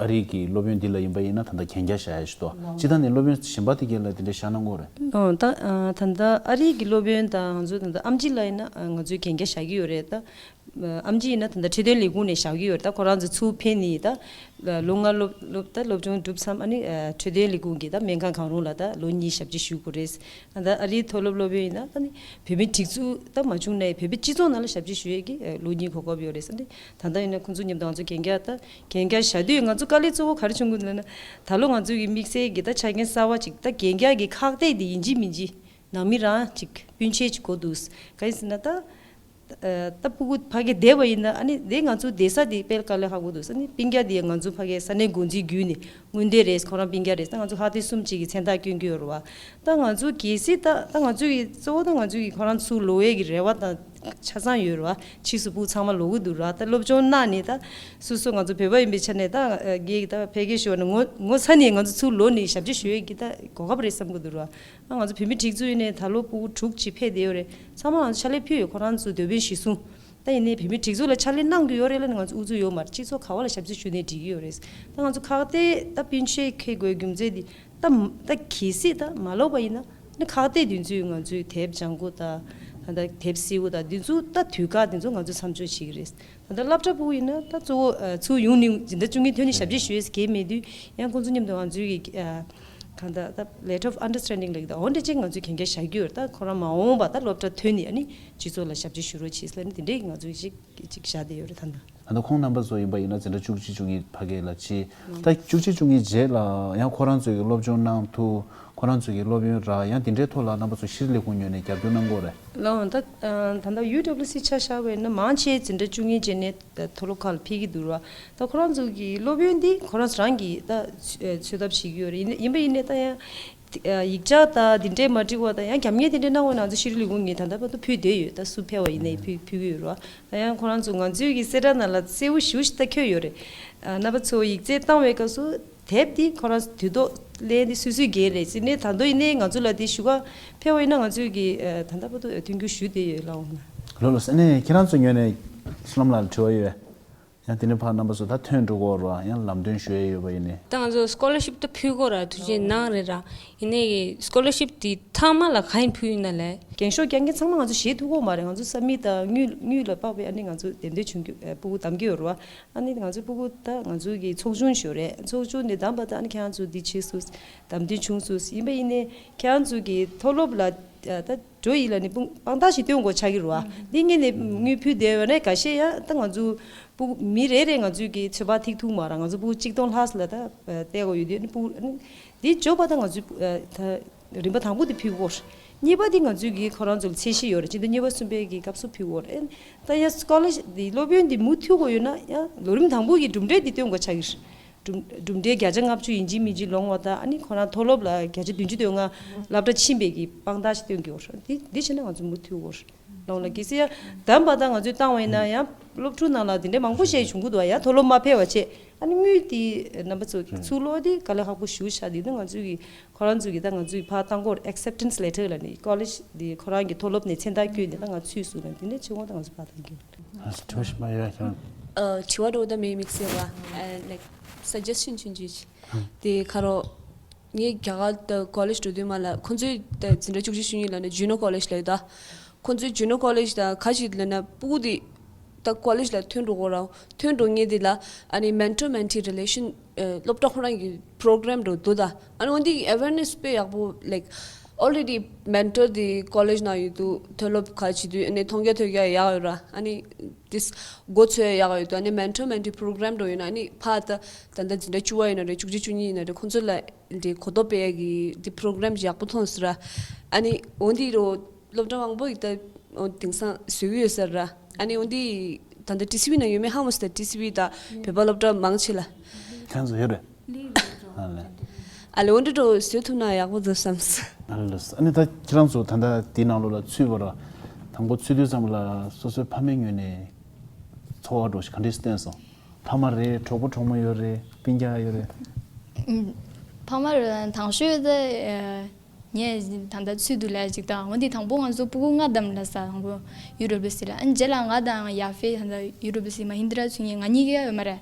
ཨ་རི་གི་སློབ་ཡོན་འདི་ལ་ཡིན་པ་ཡིན་ན་ད་ལྟ་གན་རྒྱ་བཞག་ཡ་ཞིག་འདུག་སྤྱིར་བཏང་ནས་སློབ་ཡོན་གཞན་པ་དེ་གས་ལ་དེ་འདྲའི་བཞག་གནང་གི་ཡོད་རེད། ཨོ་ད་ཨ་ད་ལྟ་ཨ་རི་གི་སློབ་ཡོན་དང་ང་ཚོ་ད་ལྟ་ཨེམ་ཆི་ལ་ཡིན་ན་ཨ་ང་ཚོས་གན་རྒྱ་བཞག་གི་ཡོད་རེད། ད་ཨེམ་ཆི་ཡིན་ན་ད་ལྟ་འཕྲོད་བསྟེན་ལས་ཁུངས་ནས་བཞག་གི་ཡོད་རེད། ད་ཁོ་རང་ཚོ་ཚུར་ཕེབས་ནས་ད་ལོ་ལྔ་སློབ་སློབ་ད་སློབ་སྦྱོང་གྲུབ་མཚམས་ཨ་ནི་ཨ་འཕྲོད་བསྟེན་ལས་ཁུངས་ཀྱི་ད་སྨན་ཁང་གང་རུང་ལ་ད་ལོ་གཉིས་ཞབས་ཕྱི་ཞུ་དགོས་རེད། ད་ལྟ་ཨ་རིའི་མཐོ་སློབ་སློབ་ཡོན་ཡིན་ན་ད་ནི་བོད་མིའི་སྒྲིག་འཛུགས་ད་མ་བྱུང་ནའི་བོད་པའི་སྤྱི་ཚོགས་ནང་ལ་ཞབས་ཕྱི་ཞུ་ཡས་ཀྱི་ཨ་ལོ་གཉིས་གོ་སྐབས་ཡོད་རེད་ཟེར་ཏེ། ད་ལྟ་ཡིན་ན་ཁོང་ཚོ་མཉམ་དུ་ང་ཚོ་གན་རྒྱ་ད་གན་རྒྱ་བཞག་དུས་ང་ཚོ་དཀའ་ལས་གཙོ་བོ་ག་རེ་བྱུང་གི་འདུག་ལབ་ན། ད་ལོ་ང་ཚོ་གི་དམིགས་བསལ་གྱི་ད་ཆ་རྐྱེན་གསར་བ་ཅིག་ད་གན་རྒྱ་གི་ཁག་ཐེག་དེ་ཡིན་གཅིག་མིན་གཅིག་ནང་མི་རང་ཅིག་སྤུན་མཆེད་ཅིག་དགོས་འདུག་གང་ཡིན་ཟེར་ན་ད་ཨ་ད་ཕྲུ་གུ་ཕ་གིར་བསྡད་པ་ཡིན་ན་ཨ་ནི་དེ་ང་ཚོ་བསྡད་ས་དེ་དཔེ་དཀའ་ལས་ཁག་པོ་འདུག་ཨ་ནི་སྤུན་ཀྱག་དེ་ང་ཚོ་ཕ་གིའི་ས་གནས་འགོ་འཛིན་བརྒྱུད་ནས་དངོས་འབྲེལ་རེད། ཁོ་རང་སྤུན་ཀྱག་རེད། ད་ང་ཚོ་ཁག་ཐེག་གསུམ་ཅིག་གི་མཚན་རྟགས་བསྐྱོན་གྱི་ཡོད་རེད་བ། ད་ང་ཚོ་གལ་སྲིད་ད་ད་ང་ཚོ་གི་གཙོ་བོ་ད་ང་ཚོ་གི་ཁོ་རང་ཚུར་ལོག་ཡས་ཀྱི་རེ་བ་དང་ཆ་ཚང་ཡོད་རེད་བ། ཕྱིས་སུ་ཕྲུ་གུ་ཚང་མ་ལོག་གི་འདུག་ར། ད་སློབ་སྦྱོང་གནང་ནས་ད་སོ་སོ་ང་ཚོ་བོད་པ་ཡིན་པའི་ཆ་ནས་ད་ངས་ད་ཕལ་སྐད་ཞུ་བ་ན་ངོ་ངོ་ཚ་ནས་ང་ཚོ་ཚུར་ལོག་ནས་ཞབས་ཕྱི་ཞུ་ཡས་ཀྱི་ད་གོ་སྐབས་རེད་བསམ་གྱི་འདུག་ར། ཨ་ང་ཚོ་བོད་མི་སྒྲིག་འཛུགས་ཡིན་ནའི་ད་ལོ་ཕྲུ་གུ་དྲུག་ཅིག་ཕེབས་བསྡད་ཡོད་རེད། ཚང་མ་ང་ཚོ་ཕྱག་ལས་ཕུལ་ཡོད། ཁོ་རང་ཚོ་འདོད་པ་གཞིར་བཟུང་། ད་ཡིན་ནའི་བོད་མི་སྒྲིག་འཛུགས་ལ་ཕྱག་ལས་གནང་གི་ཡོད་རེད་ལབ་ན་ང་ཚོ་ཨུ་ཚུགས་ཡོད་མ་རེད། སྤྱི་ཚོགས་ག་བ་ལ་ཞབས་ཕྱི་ཞུ་ནའི་འགྲིག་གི་ཡོད་རེད། ད་ང་ཚོ་ཁག་ཐེག་ད་སྤུན་མཆེད་འཁྱེར་དགོས་རྒྱུ་མཚན་འདི་ད་ད་གལ་སྲིད་ད་མ་ལོག་པ་ཡིན་ན་ནི་ཁག་ཐེག་དུས་ཚོད་ང་ཚོའི་དེབ་ལྗང་ཁུ་དང་ད་ལྟ་དེབ་སེར་པོ་དང་འདི་ཚོ་ད་དུས་བཀག་འདི་ཚོ་ང་ཚོས་མཚམས་འཇོག་བྱེད་ཀྱི་རེད། ད་ལྟ་སློབ་གྲྭ་ཕྲུ་གུ་ཡིན་ན་ད་གཙོ་བོ་ཨ་ཚུར་ཡོང་ནས་འཛིན་གྲྭ་བཅུ་གཉིས་ཐོན་ནས་ཞབས་ཕྱི་ཞུ་ཡས་གལ་མེད་དུས་ཡང་ཁོང་ཚོ་མཉམ་དུ་ང་ཚོའི་གི་ཨ་གང་ལྟར་ད་letter of understanding ལབ་ཀྱི་ད་འོ་འདྲ་ཅིག་ང་ཚོས་གན་རྒྱ་བཞག་རྒྱུ་ཡོད་རེད། ད་ཁོ་རང་མ་འོངས་པ་ད་སློབ་གྲྭ་ཐོན་ནས་ཨ་ནི་སྤྱི་ཚོགས་ལ་ཞབས་ཕྱི་ཞུ་རོགས་བྱེད་ཟེར་ནས་དེ་འདྲའི་ང་ཚོས་ཅིག་ཅིག་བཞག་བསྡད་ཡོད་རེད་ད་ལྟ། ད་ལྟ་ཁོང་རྣམ་པ་ཚོ་ཡིན་པ་ཡིན་ན་འཛིན་གྲྭ་བཅུ་གཅིག་བཅུ་གཉིས་ཕ་གི་ལ་ཕྱིན། ད་བཅུ་གཅིག་བཅུ་གཉིས་རྗེས་ལ་ཡང་ཁོ་རང་ཚོས་ཀྱི་སློབ་སྦྱོང་གནང་ཐུབ། ཁོ་རང་ཚོས་ཀྱི་སློབ་ཡོན་རག་ཡང་དེ་འདྲའི་ཐོག་ལ་རྣམ་པ་ཚོ་ཕྱིའི་ལས་ཁུངས་ངོས་ནས་རྒྱབ་སྐྱོར་གནང་གི་ཡོད་རེད། ལགས་འོང་། ད་ད་ལྟ་ཡུ་ཌབ་ལིའུ་སི་ཆ་བཞག་པ་ཡིན་ན་མང་ཆེ་འཛིན་གྲྭ་བཅུ་གཉིས་རྗེས་ནས་ད་མཐོ་སློབ་ཁག་ལ་ཕེབས་ཀྱི་འདུག་ར། ད་ཁོ་རང་ཚོ་གི་སློབ་ཡོན་འདི་ཁོ་རང་ཚོ་རང་གིས་ད་འཚོལ་ཐབས་བྱེད་ཀྱི་ཡོད་རེད། ཡིན་ཡིན་པ་ཡིན་ནའི་ད་ཡང་ཡིག་ཆ་དང་འདི་འདྲའི་མ་འགྲིག་པ་དང་ཡང་རྒྱབ་གཉེར་དེ་འདྲའི་གནང་བ་ང་ཚོ་ཕྱི་དྲིལ་ལས་ཁུངས་ཀྱིས་ད་ལྟ་བར་དུ་ཕུལ་བསྡད་ཡོད། ད་སུ་ཕེབས་པ་ཡིན་ནའི་ཕུལ་ཕུལ་གྱི་ཡོད་རེད་བ། ད་ཡང་ཁོ་རང་ཚོ་ང་ཚོའི་གི་གསལ་བསྒྲགས་ནང་ལ་གསལ་པོ་ཞེ་པོ་ཞིག་ད་འཁོད་ཡོད་རེད། ཨ་རྣམ་པ་ཚོ་ཡིག་ཚད་བཏང་བའི་སྐབས་སུ་དེབ་འདི་ཁོ་རང་དུས་ཐོག་ལེན་ཏེ་སོ་སོའི་འགན་རེད་ཟེར་ནས། ད་དུང་ཡིན་ནའི་ང་ཚོ་ལ་དེ་ཞུ་ག་ཕེབས་པ་ཡིན་ན་ང་ཚོས་ཀྱི་ཨ་ད་ལྟ་བར་དུ་མཐུན་འགྱུར་ཞུས་བསྡད་ཡོད། ལགས་འོང་། ལགས་ལགས་སོ། ཨ་ནི་ཁྱེད་རང་ཚོ་ངོས་ནས་བསོད་ནམས་ལགས་ལ་དྲི་བ་ཡོད། ཡང་དེ་ནས་ཕར་རྣམ་པ་ཚོ་ད་ཐོན་འགྲོ་གི་ཡོད་རེད་བ། ཡང་ལམ་སྟོན་ཞུ་ཡས་ཡོད་པ་ཡིན་ནའི། ད་ང་ཚོ་སི་ཀོ་ལར་ཤིབ་ད་ཕུལ་དགོས་ར་ཐུགས་རྗེ་གནང་རེད་ར། ཡིན་ནའི་སི་ཀོ་ལར་ཤིབ་དེ་ཚང་མ་ལ་གང་ཡིན་ཕུལ་ཡིན་ན་ལས། འགེངས་ཤོག་རྒྱག་མཁན་ཚང་མ་ང་ཚོ་བཞེས་ཐུབ་ཀྱི་ཡོད་མ་རེད། ང་ཚོ་ས་མིག་དང་དངུལ་དངུལ་ལ་དཔག་པའི་ཨ་ནི་ང་ཚོ་འདེམས་ཐོན་བྱུང་རྒྱུ་ཨ་ཕྲུ་གུ་བདམས་ཀྱི་ཡོད་རེད་བ། ཨ་ནི་ང་ཚོའི་ཕྲུ་གུ་ད་ང་ཚོའི་གི་ཚོགས་ཆུང་ཞིག་ཡོད་རེད། ཚོགས་ཆུང་ནས་བདམས་པ་ད་ཨ་ནི་ཁྱེད་རང་ཚོ་འདི་བྱེད་སོང་། བདམས་ཐོན་བྱུང་སོང་། ཡིན་པ་ཡིན་ནའི་ཁྱེད་རང་ཚོ་གི་མཐོ་སློབ་ལ་ཨ་ད་འགྲོ་ཡི་ལ་ནི་དཔུང་དཔང་རྟགས་ཤིག་སྟོན་དགོས་ཆགས་ཀྱི་རེད་བ། འདི་སྔོན་ནས་དངུལ་ཕུལ་བསྡད་ཡོད་ན་ཁ་ཤས་ཡང་ད་ང་ཚོ་ཕྲུ་གུ་མི་རེ་རེ་ང་ཚོའི་གི་ཚོད་དཔག་ཐིག་ཐུག་མ་རེད། ང་ཚོ་ཕྲུ་གུ་གཅིག་སྟོང་ལྷག་ཙམ་ལ་ད་བལྟ་དགོས་ཡོད་དུས་ཨ་ནི་ཕྲུ་གུ་ཨ་ནི་འདི་འབྱོར་བ་ད་ང་ཚོའི་ཨ་ད་རིམ་པ་དང་པོ་དེ་ཕུལ་དགོས། གཉིས་པ་དེ་ང་ཚོའི་གི་ཁོ་རང་ཚོ་ལ་ཚད་གཞི་ཡོད་རེད། སྤྱི་ཟླ་གཉིས་པ་གསུམ་པའི་གི་སྐབས་སུ་ཕུལ་དགོས་རེད། ད་ཡང་སི་ཀོ་ལར་ཤིབ་འདི་སློབ་ཡོན་འདི་མུ་མཐུད་དགོས་ཡོད་ན་ཡང་ལོ་རིམ་དང་པོ་གི་གྲུབ་འབྲས་འདི་སྟོན་དགོས་ཆགས་ཀྱི་རེད། གྲུབ་གྲུབ་འབྲས་བརྒྱ་ཆ་ལྔ་བཅུ་ཡིན་གཅིག་མིན་གཅིག་ལོངས་པ་དང་། ཨ་ནི་ཁོ་རང་མཐོ་སློབ་ལ་བརྒྱ་ཆ་བདུན་ཅུ་དོན་ལྔ་སློབ་གྲྭ་ཕྱིན་པའི་གི་དཔང་རྟགས་ཤིག་སྟོན་གྱི་ཡོད་རེད། འདི་འདི་བྱས་ན་ང་ཚོ་མུ་མཐུད་དགོས་རེད། ལོང་ལ་གལ་སྲིད་ཡ་གདམ་པ་དང་ང་ཚོས་བཏང་བ་ཡིན་ན་ཡང་སློབ་ཕྲུག་ནང་ལ་དེ་འདྲའི་མང་པོ་ཞིག་བྱུང་གི་འདུག་བ། ཡང་མཐོ་སློབ་མ་ཕེབས་པ་བྱས། ཨ་ནི་དངུལ་དེ་རྣམ་པ་ཚོ་ཚུར་སློག་དེ་དཀའ་ལས་ཁག་པོ་ཞེ་པོ་ཆགས། དེ་ནི་ང་ཚོའི་གི་ཁོ་རང་ཚོའི་གི་ད་ང་ཚོའི་ཕར་བཏང་སྐོར་acceptance letter ལ་ནི་college དེ་ཁོ་རང་གི་མཐོ་སློབ་ནས་མཚན་རྟགས་བསྐྱོན་ནས་ད་ང་ཚུད་སོང་ལ། དེ་ནས་ཕྱི་དགོང་ད་ང་ཚོ་ཕར་བཏང་གི་ཡོད། དྲི་བ་ཞིག་མ་ཡོད་ཀྱང་། ཨ། དྲི་བ་འདྲ་བོ་ད་མེད། དམིགས་བསལ་བ། ཨ། like suggestion ཆུང་ཆུང་ཅིག་དེ་ཁ་རོག་ངས་རྒྱ་གར་དུ་college འགྲོ་དུས་མ་ལ་ཁོང་ཚོས་ད་འཛིན་གྲྭ་བཅུ་གཅིག་བཅུ་གཉིས་ལ་ནི་Juno College ལབ་ཡོད་ད། ཁོང་ཚོའི་Juno College ད་ག་ཅིག་ལབ་ན་སྤུ་གུ་དེ་ད་college ལ་ཐོན་འགྲོ་གོ་ར། ཐོན་འགྲོ་ངེས་དེ་ལ་ཨ་ནི་mentor mentee relation ཨ། སློབ་གྲྭ་ཁོ་རང་གི་program འགྲོ་འདུག་ད། ཨ་ནི་འོན་ཏེ་awareness དཔེ་ཡག་པོ། like already mentor དེ་college ནང་ཡོད་འདུག་མཐོ་སློབ་ཁ་ཅིག་དུས་ཨ་ནི་མཐོང་རྒྱ་ཐོས་རྒྱ་ཡག་ཡོད་ར། ཨ་ནི་དེས་མགོ་ཚོས་ཡག་ཡོད་འདུག་ཨ་ནི་mentor mentee program འགྲོ་ཡོད་ན་ཨ་ནི་ཕ་ད་ད་ལྟ་འཛིན་གྲྭ་བཅུ་པ་ཡིན་ན་རེད། བཅུ་གཅིག་བཅུ་གཉིས་ཡིན་ན་རེད། ཁོང་ཚོ་ལ་འདི་གོ་རྟོགས་སྤེལ་ཡག་གི་འདི་program ཞིག་ཡག་པོ་མཐོང་སོང་ར། ཨ་ནི་འོན་ཏེ་རོ། སློབ་གྲྭ་མང་པོ་ཡིས་ད་དེང་སང་བཟོས་ཀྱི་ཡོད་ས་རེད། ཨ་ནི་འོན་ཏེ་ད་ལྟ་ཊི་སི་ཝི་ནང་ཡོད་མེད་ཧ་མ་སོང་། ད་ཊི་སི་ཝི་ད་བོད་པ་སློབ་གྲྭ་མང་ཆེ་ལ། ཁྱེད་ཚོ་ཡོད་རེད། ཨ་ལེ། ཨ་ལེ། འོན་ཏེ་འགྲོ་བཟོས་ཐུབ་ན་ཡག་པོ་འདུག་བསམས། ཨ་ལེ། ཨ་ནི་ད་ཁྱེད་རང་ཚོ་ད་ལྟ་དེའི་ནང་ལོགས་ལ་ཚུད་པ་ར། དང་པོ་ཚུད་དུས་ཙམ་ལ་སོ་སོའི་ཕ་མའི་ངོས་ནས་ཚོར་བ་འདྲ་བོ་ཞིག་ག་འདྲས་བསྟན་སོང་། ཕ་མ་རེད། གྲོགས་པོ་གྲོགས་མོ་ཡོད་རེད། སྤུན་ཀྱག་ཡོད་རེད། ཨུམ། ཕ་མ་རེད། དང་ཤོས་དེ་ཨ། ངས་ད་ལྟ་ཚུད་དུས་ལ་ཅིག་དང་། འོན་ཏེ་དང་པོ་ང་ཚོ་སྤུ་གུ་ལྔ་བདམས་ལ་ས། དང་པོ་ཡུ་རོབ་ལ་སི་ལ། ཨ་ནི་རྗེས་ལ་ང་དང་ཡ་ཧྥེ་ད་ལྟ་ཡུ་རོབ་ལ་སི་མ་ཧིན་དྲ་ཚུད་མཁན་ང་གཉིས་ཀ་ཡོད་མ་རེད།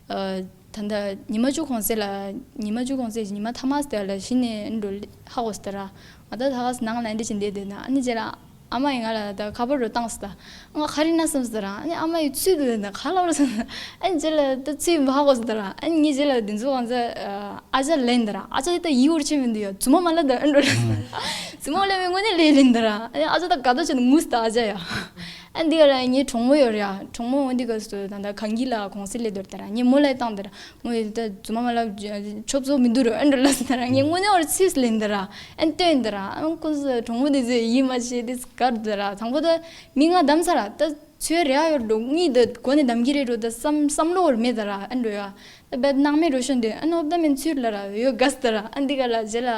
ཨ། ད་ལྟ་ཉི་མ་བཅུ་གོང་ཚད་ལ། ཉི་མ་བཅུ་གོང་ཚད་ཉི་མ་ཐ་མ་སྟེ་ལ་གཞི་ནས་ཨ་འགྲོ་ཧ་གོ་སྟེ་ར། ང་ད་ད་ག་ནང་ལ་འདི་བྱེད་འདི་བསྡད་ན། ཨ་ནི་རྗེས་ལ་ཨ་མ་ཡིས་ང་ལ་ད་ཁ་པར་རུ་བཏང་སོང་ད། ང་ག་རེ་ན་བསམ་སོང་ར། ཨ་ནི་ཨ་མ་ཡིས་ཚུད་དུ་ལེན་ད་ག་ལ་བར་སོང་། ཨ་ནི་རྗེས་ལ་ད་ཚུད་མ་ཧ་གོ་སོང་ད་ར། ཨ་ནི་ངས་རྗེས་ལ་དེ་ཚོ་ང་ཚོ་ཨ་ཅག་ལེན་ད་ར། ཨ་ཅག་ཡིས་ད་ཡིད་འོར་ཆེ་མི་འདུག་ཡ། རྫུན་མ་མ་ལབ་ད་ཨ་འགྲོ་ལ། རྫུན་མ་ལབ་མི་དངོས་གནས་ལས་ལེན་ད་ར། ཨ་ནི་ཨ་ཅག་ད་དགའ་ད་ཆེ་ནི་ངུས་ད་ཨ་ཅག་ཡ། ཨ་ནི་འདི་ག་ར་ངའི་གྲོགས་མོ་ཡོད་ར་ཡ། གྲོགས་མོ་འོན་ཏེ་ག་སོ་ད་ད་གང་གི་ལ་གོང་སེ་ལས་དོར་ད་ར། ངས་མོ་ལ་བཏང་ད་ར། ངོས་ད་རྫུན་མ་མ་ལབ། ཆོབ་ཚོ་མི་འདུག་ར་ཨ་འགྲོ་ལ་ཟེར་ད་ར། ངས་དངོས་གནས་འོར་ཚིས་ལེན་ད་ར། ཨན་སྟོན་ད་ར། ཨན་ཁོ་ཚོ་གྲོགས་མོ་དེ་ཚོས་ཡིད་མ་ཆེས་དེ་དགའ་ད་ར། དང་པོ་ད་མི་ང་བདམས་ས་ར། ད་ཚོད་རེ་ཨ་ཡོར་འགྲོ་གཉིས་ད་གོ་ནས་བདམས་ཀྱི་རེད་འགྲོ། ད་བསམ་བསམ་བློ་འོར་མེད་ད་ར་ཨན་འགྲོ་ཡ། ད་བད་ནང་མེད་འགྲོ་ཤོན་དེ་ཨན་ཨོབ་ད་མེན་ཚུར་ལ་ར་ཡོད་དགའ་ད་ར། ཨན་འདི་ག་ལ་རྗེས་ལ་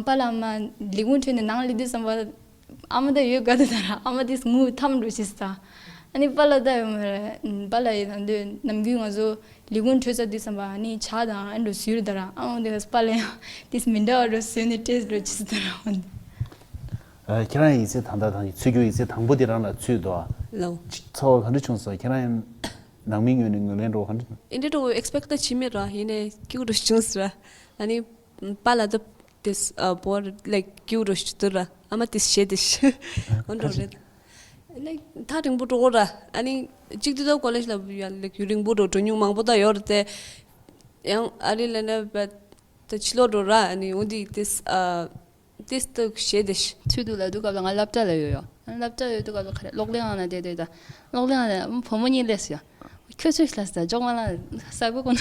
པཱ་ལགས་ཨ་མ་ལས་ཁུངས་ཁྲོད་ནས་ནང་ལི་དུས་བསམ་པ། ཨ་མ་ད་ཡོད་དགའ་ད་ད་ར། ཨ་མ་དེས་ངུ་འཐམ་འགྲོ་ཤི་ས། ཨ་ནི་པཱ་ལགས་ད་ཡོད་མ་རེད། པཱ་ལགས་ཡིས་ད་འདོད་ནམ་རྒྱུན་ང་ཚོ་ལས་ཁུངས་འཕྲོད་ས་དུས་བསམ་པ་ཨ་ནི་ཇ་དང་ཨ་འགྲོ་ཟུར་ད་ར། ཨ་འོ་དེ་ག་པཱ་ལགས་ཡང་དེས་མི་འདྲ་བ་འགྲོ་ཟོས་ནས་སྤྲད་འགྲོ་ཤི་ས་ད་ར། འོ་དེ། ཨ། ཁྱེད་རང་ཡིག་ཚད་ད་ལྟ་དང་ཚུད་རྒྱུ་ཡིག་ཚད་དང་པོ་དེ་རང་ལ་ཚུད་འདུག་ཨ། ལའོ། ཚོར་བ་ག་འདྲ་བྱུང་སོང་། ཁྱེད་རང་ཡང་ནང་མི་ངོས་ནས་ངོས་ལེན་འགྲོ་ག་འདྲ། ཨིན་དྲ་འགྲོ་ཨེག་སི་པེག་ད་བྱེད་མེད་ར། ཡིན་ནའི་སྐྱིད་པོ་འགྲོ་བྱུང་སོང་ར། ཨ་ནི་པཱ་ལགས་ད་དེས་ཨ་བོར་ལའིག་སྐྱིད་པོ་འགྲོ་ཞིག་འདུག་ར། ཨ་མ་དེས་བྱས་དེ་ཞིག་འོ་འགྲོ་རེད། ལའིག་ཐག་རིང་པོ་འགྲོ་གོ་ར། ཨ་ནི་གཅིག་དུས་ད་ཀོ་ལེཇ་ལ་ཡ་ལའིག་ཡུན་རིང་པོ་འགྲོ་འགྲོ་མྱོང་མང་པོ་ད་ཡོད་རེད་དེ། ཡང་ཨ་རི་ལ་ན་བ་ད་ཕྱི་ལོགས་འགྲོ་ར། ཨ་ནི་འོ་འདི་དེས་ཨ་དེས་ད་བྱས་དེ་ཞིག་ཚུད་དུས་ལ་དུས་སྐབས་ལ་ང་སློབ་གྲྭ་ལ་ཡོད་ཡོད། སློབ་གྲྭ་ཡོད་དུས་སྐབས་ལ་ག་རེ་གློག་ཀླད་ནང་ལ་བསྡད་བསྡད་ད། གློག་ཀླད་ནང་ལ་བུ་མོ་གཉིས་སླེབས་སོང་། ཁྱོད་ཚོས་ལ་ས་ཅོག་མ་ལ་ས་གོ་གོ་ན།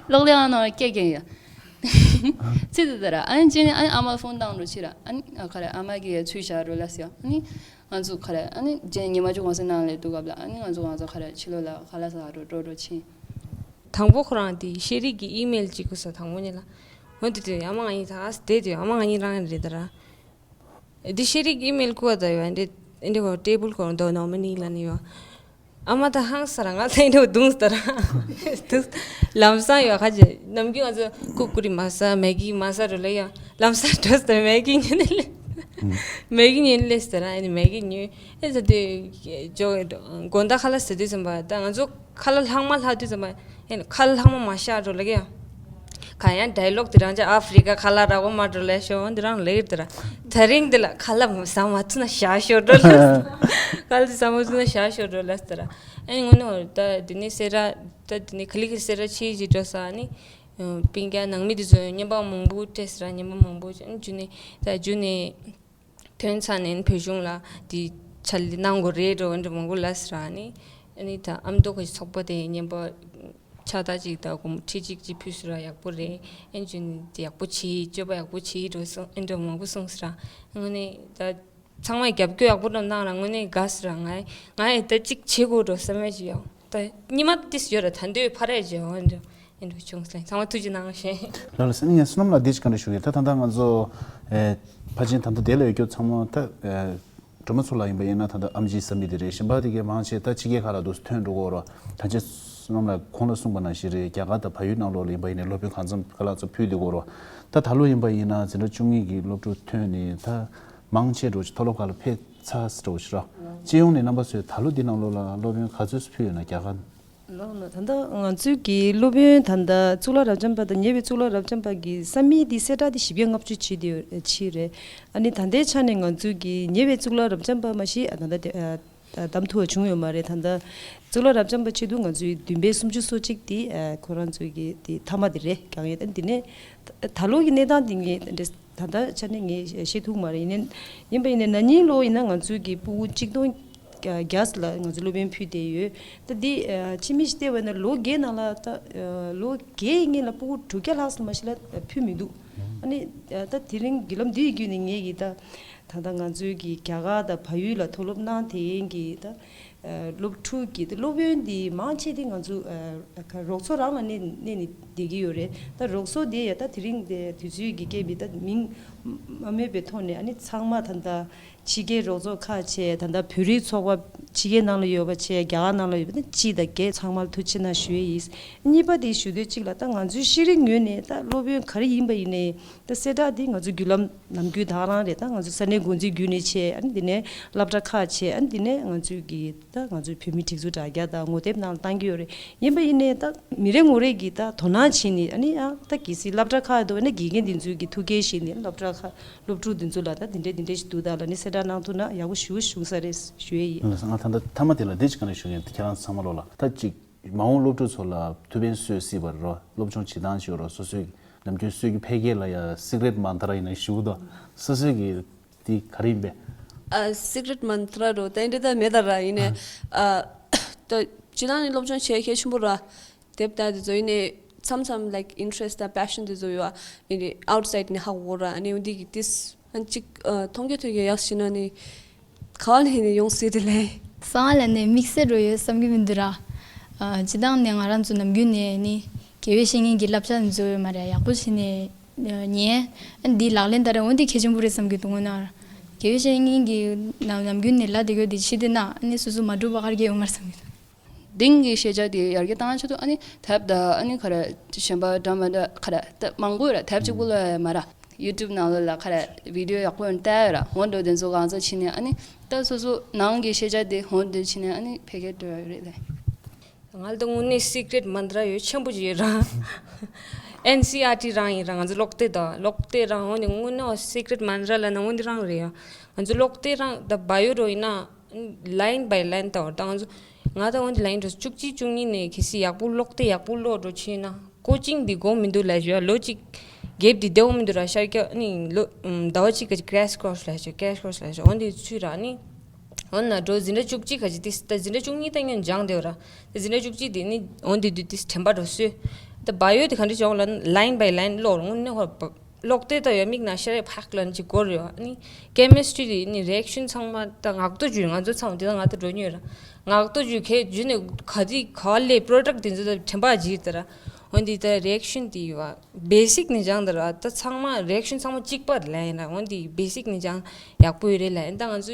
གློག་ཀླད་ནང་ལ་སྐད་རྒྱག་ཡོད། ཚུད་དུས་ད་ར། ཨ་ནི་རྗེས་ནས་ཨ་ནི་ཨ་མ་ཕོན་བཏང་འགྲོ་ཕྱིར་ར། ཨ་ནི་ཨ་ག་རེ་ཨ་མ་གིས་ཚུད་བཞག་རོ་ལ་ཟེར། ཨ་ནི་ང་ཚོ་ག་རེ་ཨ་ནི་རྗེས་ཉི་མ་བཅུ་གོང་ས་ནང་ལ་དུས་སྐབས་ལ་ཨ་ནི་ང་ཚོ་ང་ཚོ་ག་རེ་ཕྱི་ལོགས་ལ་ཁ་ལག་ཟ་རོ་འགྲོ་འགྲོ་ཕྱིན། དང་པོ་ཁོ་རང་དེ་ཤེས་རིག་གི་ཨི་མེལ་གཅིག་གོ་ས་དང་པོ་ཉིད་ལ། འོན་ཏེ་དེ་ཨ་མ་ང་གཉིས་ད་ག་སེ་བསྡད་དེ་ཨ་མ་ང་གཉིས་རང་ཡིན་རེད་ད་ར། དེ་ཤེས་རིག་ཨི་མེལ་ཁུ་བ་ད་ཡོད་འདི་འདི་གོ་ཊེ་བལ་གོ་འདོ་ནོ་མི་ནི་ལ་ནི་ཡོད། ཨ་མ་ད་ཧང་ས་ར་ང་ཚ་འདི་གོ་རྡུང་ས་ད་ར། ལམ་སང་ཡོད་ཁ་ཅིག་ནམ་རྒྱུན་ང་ཚོ་ཀུ་ཀུ་རི་མ་ས་མེ་གི་མ་ས་རུ་ལ་ཡ་ལམ་སང་འགྲོ་ས་ད་མེ་གི་ཉོས་ནི་ལེ། མེ་གི་ཉོས་ནི་ལེ་ས་ད་ར་ཨ་ནི་མེ་གི་ཉོས་ཨེ་ས་དེ་ཇོ་དགོན་ད་ཁ་ལ་ས་དུས་ཙམ་པ་ད་ང་ཚོ་ཁ་ལ་ལྷག་མ་ལྷག་དུས་ཙམ་པ། ཨེ་ཁ་ལྷག་མ་མ་ཤ་འགྲོ་ལ་གི་ཡ། ག་ཡང་ཌའི་ལོག་དེ་རང་ཅག་ཨ་ཧྥི་རི་ཀ་ཁ་ལ་ར་གོ་མ་འགྲོ་ལ་ཤོ་འདི་རང་ལེགས་དེ་ར། ད་རིང་འདི་ལ་ཁ་ལ་ཟ་མ་ཐུ་ན་ཤ་ཤོ་འགྲོ་ལ། ཁ་ལ་ཟ་མ་ཐུ་ན་ཤ་ཤོ་འགྲོ་ལ་དེ་ར། ཨེ་ངོ་ནོ་ད་དེ་ནི་སེ་ར་ད་དེ་ནི་ཁ་ལི་གི་སེ་ར་ཆི་ཇི་འགྲོ་ས་ནི། པིང་ཀ་ནང་མི་དེ་ཚོ་བརྙན་པ་མང་པོ་སྤྲད་ས་ར་བརྙན་པ་མང་པོ་ཨེ་ཇུ་ནི་ད་ཇུ་ནི། ཐོན་ཚར་ནས་བོད་གཞུང་ལ་དེ་ཕྱག་ལས་གནང་དགོས་རེད་འགྲོ་འགྲོ་མང་པོ་ལབ་སོང་ར། ཨ་ནི་ཨ་ནི་ད་ཨ་མདོ་གི་ཚོགས་པ་དེ་བརྙན་པ་ཕྱག་རྟགས་ཅིག་དང་སྒོར་མོ་ཁྲི་གཅིག་ཅིག་ཕུལ་སོང་ར། ཡག་པོ་རེད། ཨེ་ཇུ་ནི་དེ་ཡག་པོ་བྱེད་སྤྱོད་པ་ཡག་པོ་བྱེད་འགྲོ་སོང་ཨེ་འགྲོ་མང་པོ་གསུངས་སོང་ར། དངོས་གནས་ད་ཚང་མས་རྒྱབ་སྐྱོར་ཡག་པོ་འགྲོ་གནང་ར་དངོས་གནས་དགའ་སོང་ར། ང་ང་ཡང་ད་གཅིག་བྱེད་དགོས་འགྲོ་བསམ་ཡས་ཅིག་ཡོང་ད་ཉི་མ་ཏིས་ཡོད་ར་ད་འདོད་ཕ་རས་ཅིག་ཡོང་འགྲོ། ཡིན་འགྲོ་བྱུང་སོང་། ཚང་མ་ཐུགས་རྗེ་གནང་ཞེས། ལགས་ལགས་སོ། ངས་བསོད་ནམས་ལགས་འདི་ཅིག་བཀའ་འདྲི་ཞུ་གི། ད་ད་ལྟ་ང་ཚོ་ཨེ་ཕལ་ཆེར་ད་ལྟ་དེ་ལ་ཡོད་རྒྱུ་ཚང་མ་ད་ཨེ་སྒྲོལ་མ་མཚོ་ལགས་ཡིན་པ་ཡིན་ན་ད་ལྟ་ཨེམ་ཆི་ས་མིག་དེ་རེད། གཞན་པ་དེ་གའི་མང་ཆེ་ད་ཕྱི་རྒྱལ་ཁག་ལ་འདུག་ཐོན་འགྲོ་གི་ཡོད་རེད། ད་ཆ་བསོད་ནམས་ལགས་ཁོང་ལ་གསུངས་པ་ནང་བཞིན་རེད། རྒྱ་གར་དང་བལ་ཡུལ་ནང་ལོགས་ལ་ཡིན་པ་ཡིན་ནའི་སློབ་དཔོན་གང་འཚམ་ག་ལ་ཚོ་ཕུལ་བསྡད་ཀྱི་ཡོད་རེད། ད་ད་ལོ་ཡིན་པ་ཡིན་ན་འཛིན་གྲྭ་བཅུ་གཉིས་ཀྱི་སློབ་ཕྲུག་ཐོན་ནས་ད་མང་ཆེ་འགྲོ་ཅིག་མཐོ་སློབ་ཁག་ལ་ཕེབས་ཚར་འགྲོ་ཅིག་ར། སྤྱི་ཡོངས་ནས་རྣམ་པ་ཚོས་ད་ལོ་འདི་ནང་ལོགས་ལ་སློབ་ཡོན་ག་ཚོད་ཕུལ་ཡོད་ན། རྒྱ་གར། ལགས་ན། ད་ལྟ་ང་ཚོའི་གི་སློབ་ཡོན་ད་ལྟ་གཙུག་ལག་རབ་འབྱམས་པ་དང་ཉེ་བའི་གཙུག་ལག་རབ་འབྱམས་པ་གི་ས་མིག་དེ་གསལ་བསྒྲགས་དེ་བཞི་བརྒྱ་ལྔ་བཅུ་བྱས་ཏེ་ཡོད་ཕྱིན་རེད། ཨ་ནི་ད་ལྟའི་ཆ་ནས་ང་ཚོའི་གི་ཉེ་བའི་གཙུག་ལག་རབ་འབྱམས་པ་མ་གཞི་ཨ་ད་ལྟ་དེ་ཨ་ད་གདམ་ཐུབ་པ་བྱུང་ཡོད་མ་རེད། ད་ལྟ་གཙུག་ལག་རབ་འབྱམས་པ་ཆེད་དུ་ང་ཚོའི་བདུན་པའི་སུམ་ཅུ་སོ་གཅིག་དེ་ཨ་ཁོ་རང་ཚོའི་གི་དེ་མཐའ་མ་དེ་རེད། རྐྱང་ཡོད། ཨ་ནི་དེ་ནས་ད་ད་ལོ་གི་གནས་སྟངས་དེ་ངས་འདྲ། ད་ལྟ་ཆ་ནས་ངས་བཤད་ཐུབ་མ་རེད། ཡིན་ནའི་ཡིན་པ་ཡིན་ནའི་ན་ནིང་ལོ་ཡིན་ན་ང་ཚོའི་གི་ཕྲུ་གུ་གཅིག་སྟོང་བརྒྱ་ལ་ང་ཚོ་སློབ་ཡོན་ཕུལ་བསྡད་ཡོད། ད་འདི་ཨ་ཕྱི་མིག་ཅིག་བལྟས་པ་ཡིན་ན་ལོ་བརྒྱད་ནང་ལ་ད་ཨ་ལོ་བརྒྱད་ཡི་སྔོན་ལ་ཕྲུ་གུ་དྲུག་བརྒྱ་ལྷག་ཙམ་མ་གཞི་ལ་ཕུལ་མི་འདུག་ཨ་ནི་ཨ་ད་དེ་རིང་བརྒྱུད་ལམ་འདི་ཡི་བརྒྱུད་ནས་ངས་ཀྱིས་ད་ད་ལྟ་ང་ཚོའི་གི་རྒྱ་གར་དང་བལ་ཡུལ་ལ་མཐོ་སློབ་གནང་བསྡད་མཁན་གྱི་ད་སློབ་ཕྲུག་གི་སློབ་ཡོན་འདི་མང་ཆེ་དེ་ང་ཚོ་རོགས་ཚོགས་རང་ལ་གནས་གནས་ནས་བསྡད་ཀྱི་ཡོད་རེད། ད་རོགས་ཚོགས་དེ་ཡ་ད་དེ་རིང་དེ་དུས་ཚོད་ཀྱི་རྐྱེན་པས་ད་མིང་མ་སྨོས་པའི་ཐོག་ནས་ཨ་ནི་ཚང་མ་ད་ལྟ་ཕྱི་རྒྱལ་རོགས་ཚོགས་ཁག་བྱས། ད་ལྟ་བོད་རིགས་ཚོགས་པ་ཕྱི་རྒྱལ་ནང་ལ་ཡོད་པ་བྱས། རྒྱ་གར་ནང་ལ་ཡོད་པ་ད་སྤྱི་དང་སྒེར་ཚང་མ་ལ་ཐུགས་རྗེ་ཆེ་གནང་ཞུ་ཡས་ཡིན། གཉིས་པ་དེ་ཞུ་འདོད་གཅིག་ལ་ད་ང་ཚོའི་ཤེས་རིག་ངོས་ནས་ད་སློབ་ཡོན་ག་རེ་ཡིན་པ་ཡིན་ནའི་ད་གསལ་བསྒྲགས་དེ་ང་ཚོའི་བརྒྱུད་ལམ་ནམ་རྒྱུན་དེ་རང་རེད། ད་ང་ཚོ་ས་གནས་འགོ་འཛིན་བརྒྱུད་ནས་བྱས། ཨ་ནི་དེ་ནས་སློབ་གྲྭ་ཁག་བྱས། ཨ་ནི་དེ་ནས་ང་ཚོའི་གི་ད་ང་ཚོའི་བོད་མིའི་སྒྲིག་འཛུགས་དྲ་རྒྱ་དང་ངོ་དེབ་ནང་ལ་བཏང་གི་ཡོད་རེད། ཡིན་པ་ཡིན་ནའི་ད་མི་རེ་ངོ་རེ་གིས་ད་དོ་སྣང་བྱས་ནས་ཨ་ནི་ཨ་ད་གལ་སྲིད་སློབ་གྲྭ་ཁག་འདུག་ན་དགེ་རྒན་དེ་ཚོའི་གི་ཐུགས་འགན་བཞེས་ནས་སློབ་གྲྭ་ཁག་སློབ་ཕྲུག་དེ་ཚོ་ལ་ད་དེ་འདྲས་དེ་འདྲས་ཞིག་འདུག་ད་ལབ་ནས་གསལ་བསྒྲགས་གནང་ཐུབ་ན་ཡག་པོ་ཞེ་པོ་བྱུང་ས་རེད་ཞུ་ཡས་ཡིན། ང་ད་ལྟ་མཐའ་མ་དེ་ལ་འདི་ཅིག་བཀའ་འདྲི་ཞུ་གི་ཡིན། ཁྱེད་རང་ཚང་མ་ལོག་ལ་ད་ཅིག་མ་འོངས་སློབ་ཕྲུག་ཚོ་ལ་ཐུགས་ཕན་གསོས་སྲིད་པ་རེད་རོ། སློབ་སྦྱོང་བྱེད་སྟངས་ཤིག་རོ། སོ་སོའི་ནམ་རྒྱུན་གསོས་རྒྱུ་ཕལ་སྐད་ལ་ཡ་སི་ཀི་རེཊ་མན་ཏྲ་ཡིན་ན་ཞུ་གི་འདུག་སོ་སོའི་གི་དེ་ག་རེ་ཡིན་པས། ཨ་སི་ཀི་རེཊ་མན་ཏྲ་རོ་དེ་འདྲ་ད་མེད་ད་ར། ཡིན་ནའི་ཨ་ད་སྤྱིར་བཏང་ནས་སློབ་སྦྱོང་བྱེད་གལ་ཆེན་པོ་ར། དེབ་ལྟ་དེ་ཚོ་ཡིན་ནའི་མཚམས་མཚམས་like interest དང་passion དེ་ཚོ་ཡོད་ཨ། ཡིན་ནའི་outside ནས་ཧ་གོ་ར། ཨ་ནི་འོན་ཏེ་གི་ཏིས་ཨ་ཅིག་ཨ་མཐོང་རྒྱ་ཐོས་རྒྱ་ཡག་ཤི་ན་ནི། ག་བ་ནས་ནས་ཡོང་སྲིད་དེ་ལས། གསང་བ་ལ་ནས་དམིགས་བསལ་རོ་ཡོད་བསམ་གྱི་མི་འདུག་ར། ཨ་སྤྱི་བཏང་ནས་ང་རང་ཚོ་ནམ་རྒྱུན་ནས་ནི་དགེ་བའི་བཤེས་གཉེན་གྱི་བསླབ་བྱ་འཛོལ་ཡོད་མ་རེད། ཡག་པོ་བྱས་ནས་ཉན། ཨ་འདི་ལག་ལེན་བསྟར་འོན་ཏེ་གལ་ཆེན་པོ་རེད་བསམ་གྱི་འདུག་དངོས་གནས་དགེ་བའི་བཤེས་གཉེན་གྱི་ནམ་ནམ་རྒྱུན་ནས་ལ་དེ་གོ་དེ་ཕྱི་དེ་ན་ཨ་ནི་སོ་སོ་མ་འགྲུབ་པ་ཁར་གྱི་ཡོད་མ་རེད་བསམ་གྱི་འདུག་དེང་གི་ཤེས་བྱ་དེ་ཡར་རྒྱས་བཏང་ཆེད་དུ་ཨ་ནི་དེབ་དང་ཨ་ནི་ག་རེ་གཞན་པ་འདྲ་མི་འདྲ་ག་རེ་ད་མང་པོ་ཡོད་ར། དེབ་གཅིག་པུ་ལ་མ་ར། ཡུ་ཊུབ་ནང་ལོགས་ལ་ག་རེ་བི་ཌི་ཡོ་ཡག་པོ་ཡོད་བལྟ་ཡོད་ར། འོ་འགྲོ་དེ་ཚོ་གང་ཚོ་ཕྱིན་ནས་ཨ་ནི་ད་སོ་སོ་ནང་གི་ཤེས་བྱ་དེ་འོ་འདི་ཕྱིན་ནས་ཨ་ནི་ཕལ་སྐད་འགྲོ་ཡོད་རེད་ལེ། ང་ལ་ད་དངོས་གནས་སི་ཀི་རེཊ་མན་ཏྲ་ཡོད་ཆེན་པོ་ཅིག་ཡོད་ར། ཨེན་སི་ཨར་ཊི་རང་ཡིན་ར། ང་ཚོ་ཀློག་དེབ་དང་ཀློག་དེབ་རང་འོ་ནི་དངོས་གནས་སི་ཀི་རེཊ་མན་ཏྲ་ལ་ན་འོ་འདི་རང་རེད་ཡ། ང་ཚོ་ཀློག་དེབ་རང་ད་བ་ཡོ་རོ་ཡིན་ན། ལའིན་བའི་ལའིན་ལྟ་བར་ད་ང་ཚོ་ང་ད་འོན་ཏེ་ལའིན་འགྲོ་བཅུ་གཅིག་བཅུ་གཉིས་ནས་གལ་སྲིད་ཡག་པོ་ཀློག་དེབ་ཡག་པོ་ཀློག་འགྲོ་ཕྱིན་ན་ཀོ་ཅིང་འདི་དགོས་མི་འདུག་ལབ་ཞུ་ཡ། ལོ་གཅིག་གེབ་འདི་བདེ་བོ་མི་འདུག་ར། ཤར་རྒྱག་ནི་ལོ་ཟླ་བ་གཅིག་ག་ཅིག་ཀེ་རེ་ཤི་ཀོར་སི་ལབ་ཞུ། ཀེ་རེ་ཤི་ཀོར་སི་ལབ་ཞུ་འོན་ཏེ་ཚུད་ར་ནི་འོན་ན་འགྲོ་འཛིན་གྲྭ་བཅུ་གཅིག་ག་ཅིག་ཏིས་ད་འཛིན་གྲྭ་བཅུ་གཉིས་ད་ངས་སྦྱངས་བསྡད་ཡོད་ར། ད་འཛིན་གྲྭ་བཅུ་གཅིག་དེ་ནི་འོན་ཏེ་འདི་ཏིས་དྲན་པ་འགྲོ་སོས། ད་བ་ཡོ་དེ་ག་འདྲ་སྦྱོང་ལབ་ན་ལའིན་བའི་ལའིན་ཀློག་ར་དངོས་གནས་ཧོ། ཀློག་དེབ་དང་ཡང་མིག་ནང་ཤར་རེ་ཕག་ལ་ཅིག་སྐོར་ཡོད། ཨ་ནི་ཀེ་མི་སི་ཊི་རི་དེ་ནི་རི་ཨེག་ཤན་ཚང་མ་ད་ངག་ཐོག་བརྗོད། ང་ཚོ་ཚང་མ་དེ་ད་ངག་ཐོག་འགྲོ་མྱོང་ར། ངག་ཐོག་བརྗོད་ཁའི་བརྗོད་ནས་ག་དུས་ག་ལས་པྲོ་ཌག་དེ་ཚོ་ད་དྲན་པ་བརྗེད་དེ་ར། འོན་ཏེ་ད་རི་ཨེག་ཤན་དེ་ཡོད་བ་བེ་སིག་ནས་སྦྱངས་དེ་ར། ད་ཚང་མ་རི་ཨེག་ཤན་ཚང་མ་གཅིག་པ་ལ་ཡིན་ར། འོན་ཏེ་བེ་སིག་ནས་སྦྱངས་ཡག་པོ་ཡོད་རེད་ལ་ཡིན། ད་ང་ཚོ་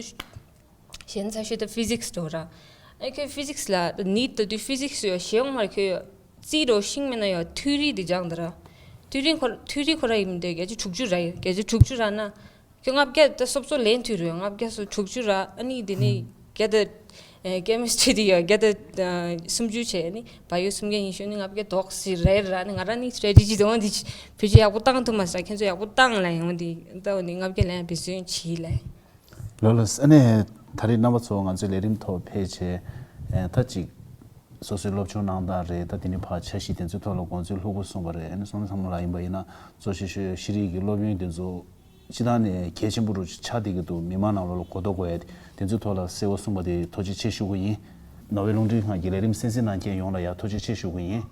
གཞན་ཚ་ཤོས་ད་ཕི་ཟིག་སི་འགྲོ་ར། ཨ་ཁྱོད་ཕི་ཟིག་སི་ལ་ནིཊ་ད་དུས་ཕི་ཟིག་སི་ཡོད་ཤེས་ཡོང་མར་ཁྱོད་ཡོད་རྩིས་རོ་ཤིང་མེད་ན་ཡོད་ཐིའོ་རི་དེ་སྦྱངས་དེ་ར། ཐིའོ་རི་ཁོ་ཐིའོ་རི་ཁོ་ར་ཡིན་འདོད་བརྒྱད་ཅུ་དྲུག་ཅུ་ར་ཡོད། བརྒྱད་ཅུ་དྲུག་ཅུ་ར་ན་ཁྱོད་ལྔ་བརྒྱ་ད་སོབ་སོ་ལེན་ཐུབ་རེད། ལྔ་བརྒྱ་སོ་དྲུག་ཅུ་ར། ཨ་ནི་དེ་ནས་བརྒྱ་ད་ཀེ་མི་སི་ཊི་རི་དེ་ཡོད་བརྒྱ་ད་སུམ་ཅུ་བྱས། ཨ་ནི་བ་ཡོ་སུམ་བརྒྱ་ཡིན་ཤོད་ནི་ལྔ་བརྒྱ་དོག་སི་རེད་ར། ཨ་ནི་ང་རང་ནི་སི་ཊེ་རེ་ཊི་ཇི་དེ་འོང་དེ་བེད་སྤྱོད་ཡག་པོ་བཏང་ཐུབ་མ་སོང་། ཁྱེད་ཚོ་ཡག་པོ་བཏང་ལ་ཡོང་དེ་ད་འོ་ནི་ལྔ་བརྒྱ་ལེན་བེད་སྤྱོད་བྱེད་ལ། ལགས་ལགས། ཨ་ནི་ད་རེས་རྣམ་པ་ཚོ་ང་ཚོའི་ལས་རིམ་ཐོག་ཕེབས་བྱས་ཨེ་ད་ཅིག་སོ་སོའི་སློབ་སྦྱོང་གནང་སྟངས་རེད། ད་དེ་ནས་ཕར་འཆར་གཞི་དེ་ཚོའི་ཐོག་ལ་དགོངས་ཚུལ་ལྷུག་པོ་གསུངས་པ་རེད། ཨ་ནི་སོང་ཙང་ཚང་མ་ལ་ཡིན་པ་ཡིན་ན་གཙོ་ཆེ་ཤོས་ཤེས་རིག་གི་སློབ་ཡོན་དེ་ཚོ་སྤྱི་བཏང་ནས་གལ་ཆེན་པོ་རུ་ཆགས་བསྡད་ཀྱི་འདུག་མི་མང་ནང་ལོགས་ལ་གོ་རྟོགས་དགོས་ཡ་དེ་ཚོའི་ཐོག་ལ་གསལ་བོ་གསུངས་པ་དེ་ཐུགས་རྗེ་ཆེ་ཞུ་གི་ཡིན། ནོར་ཝེ་རླུང་འཕྲིན་ཁང་གི་ལས་རིམ་གསན་གཟིགས་གནང་མཁན་ཡོངས་ལ་ཡང་ཐུགས་རྗེ་ཆེ་ཞུ་གི་ཡིན།